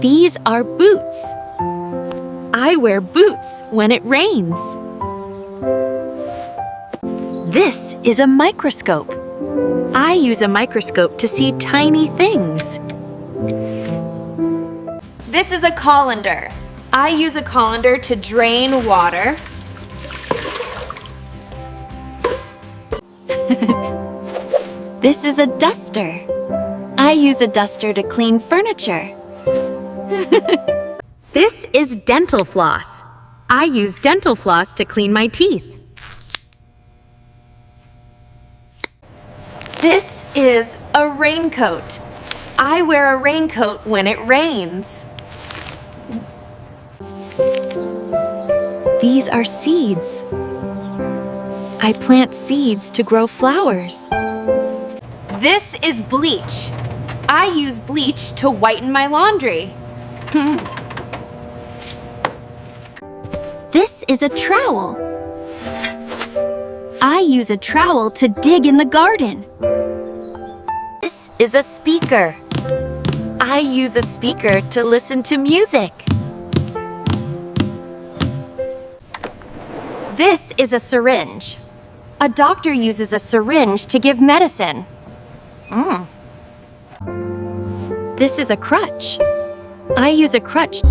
These are boots. I wear boots when it rains. This is a microscope. I use a microscope to see tiny things. This is a colander. I use a colander to drain water. This is a duster. I use a duster to clean furniture. This is dental floss. I use dental floss to clean my teeth. This is a raincoat. I wear a raincoat when it rains. These are seeds. I plant seeds to grow flowers. This is bleach. I use bleach to whiten my laundry. This is a trowel. I use a trowel to dig in the garden. This is a speaker. I use a speaker to listen to music. This is a syringe. A doctor uses a syringe to give medicine. Mm. This is a crutch. I use a crutch.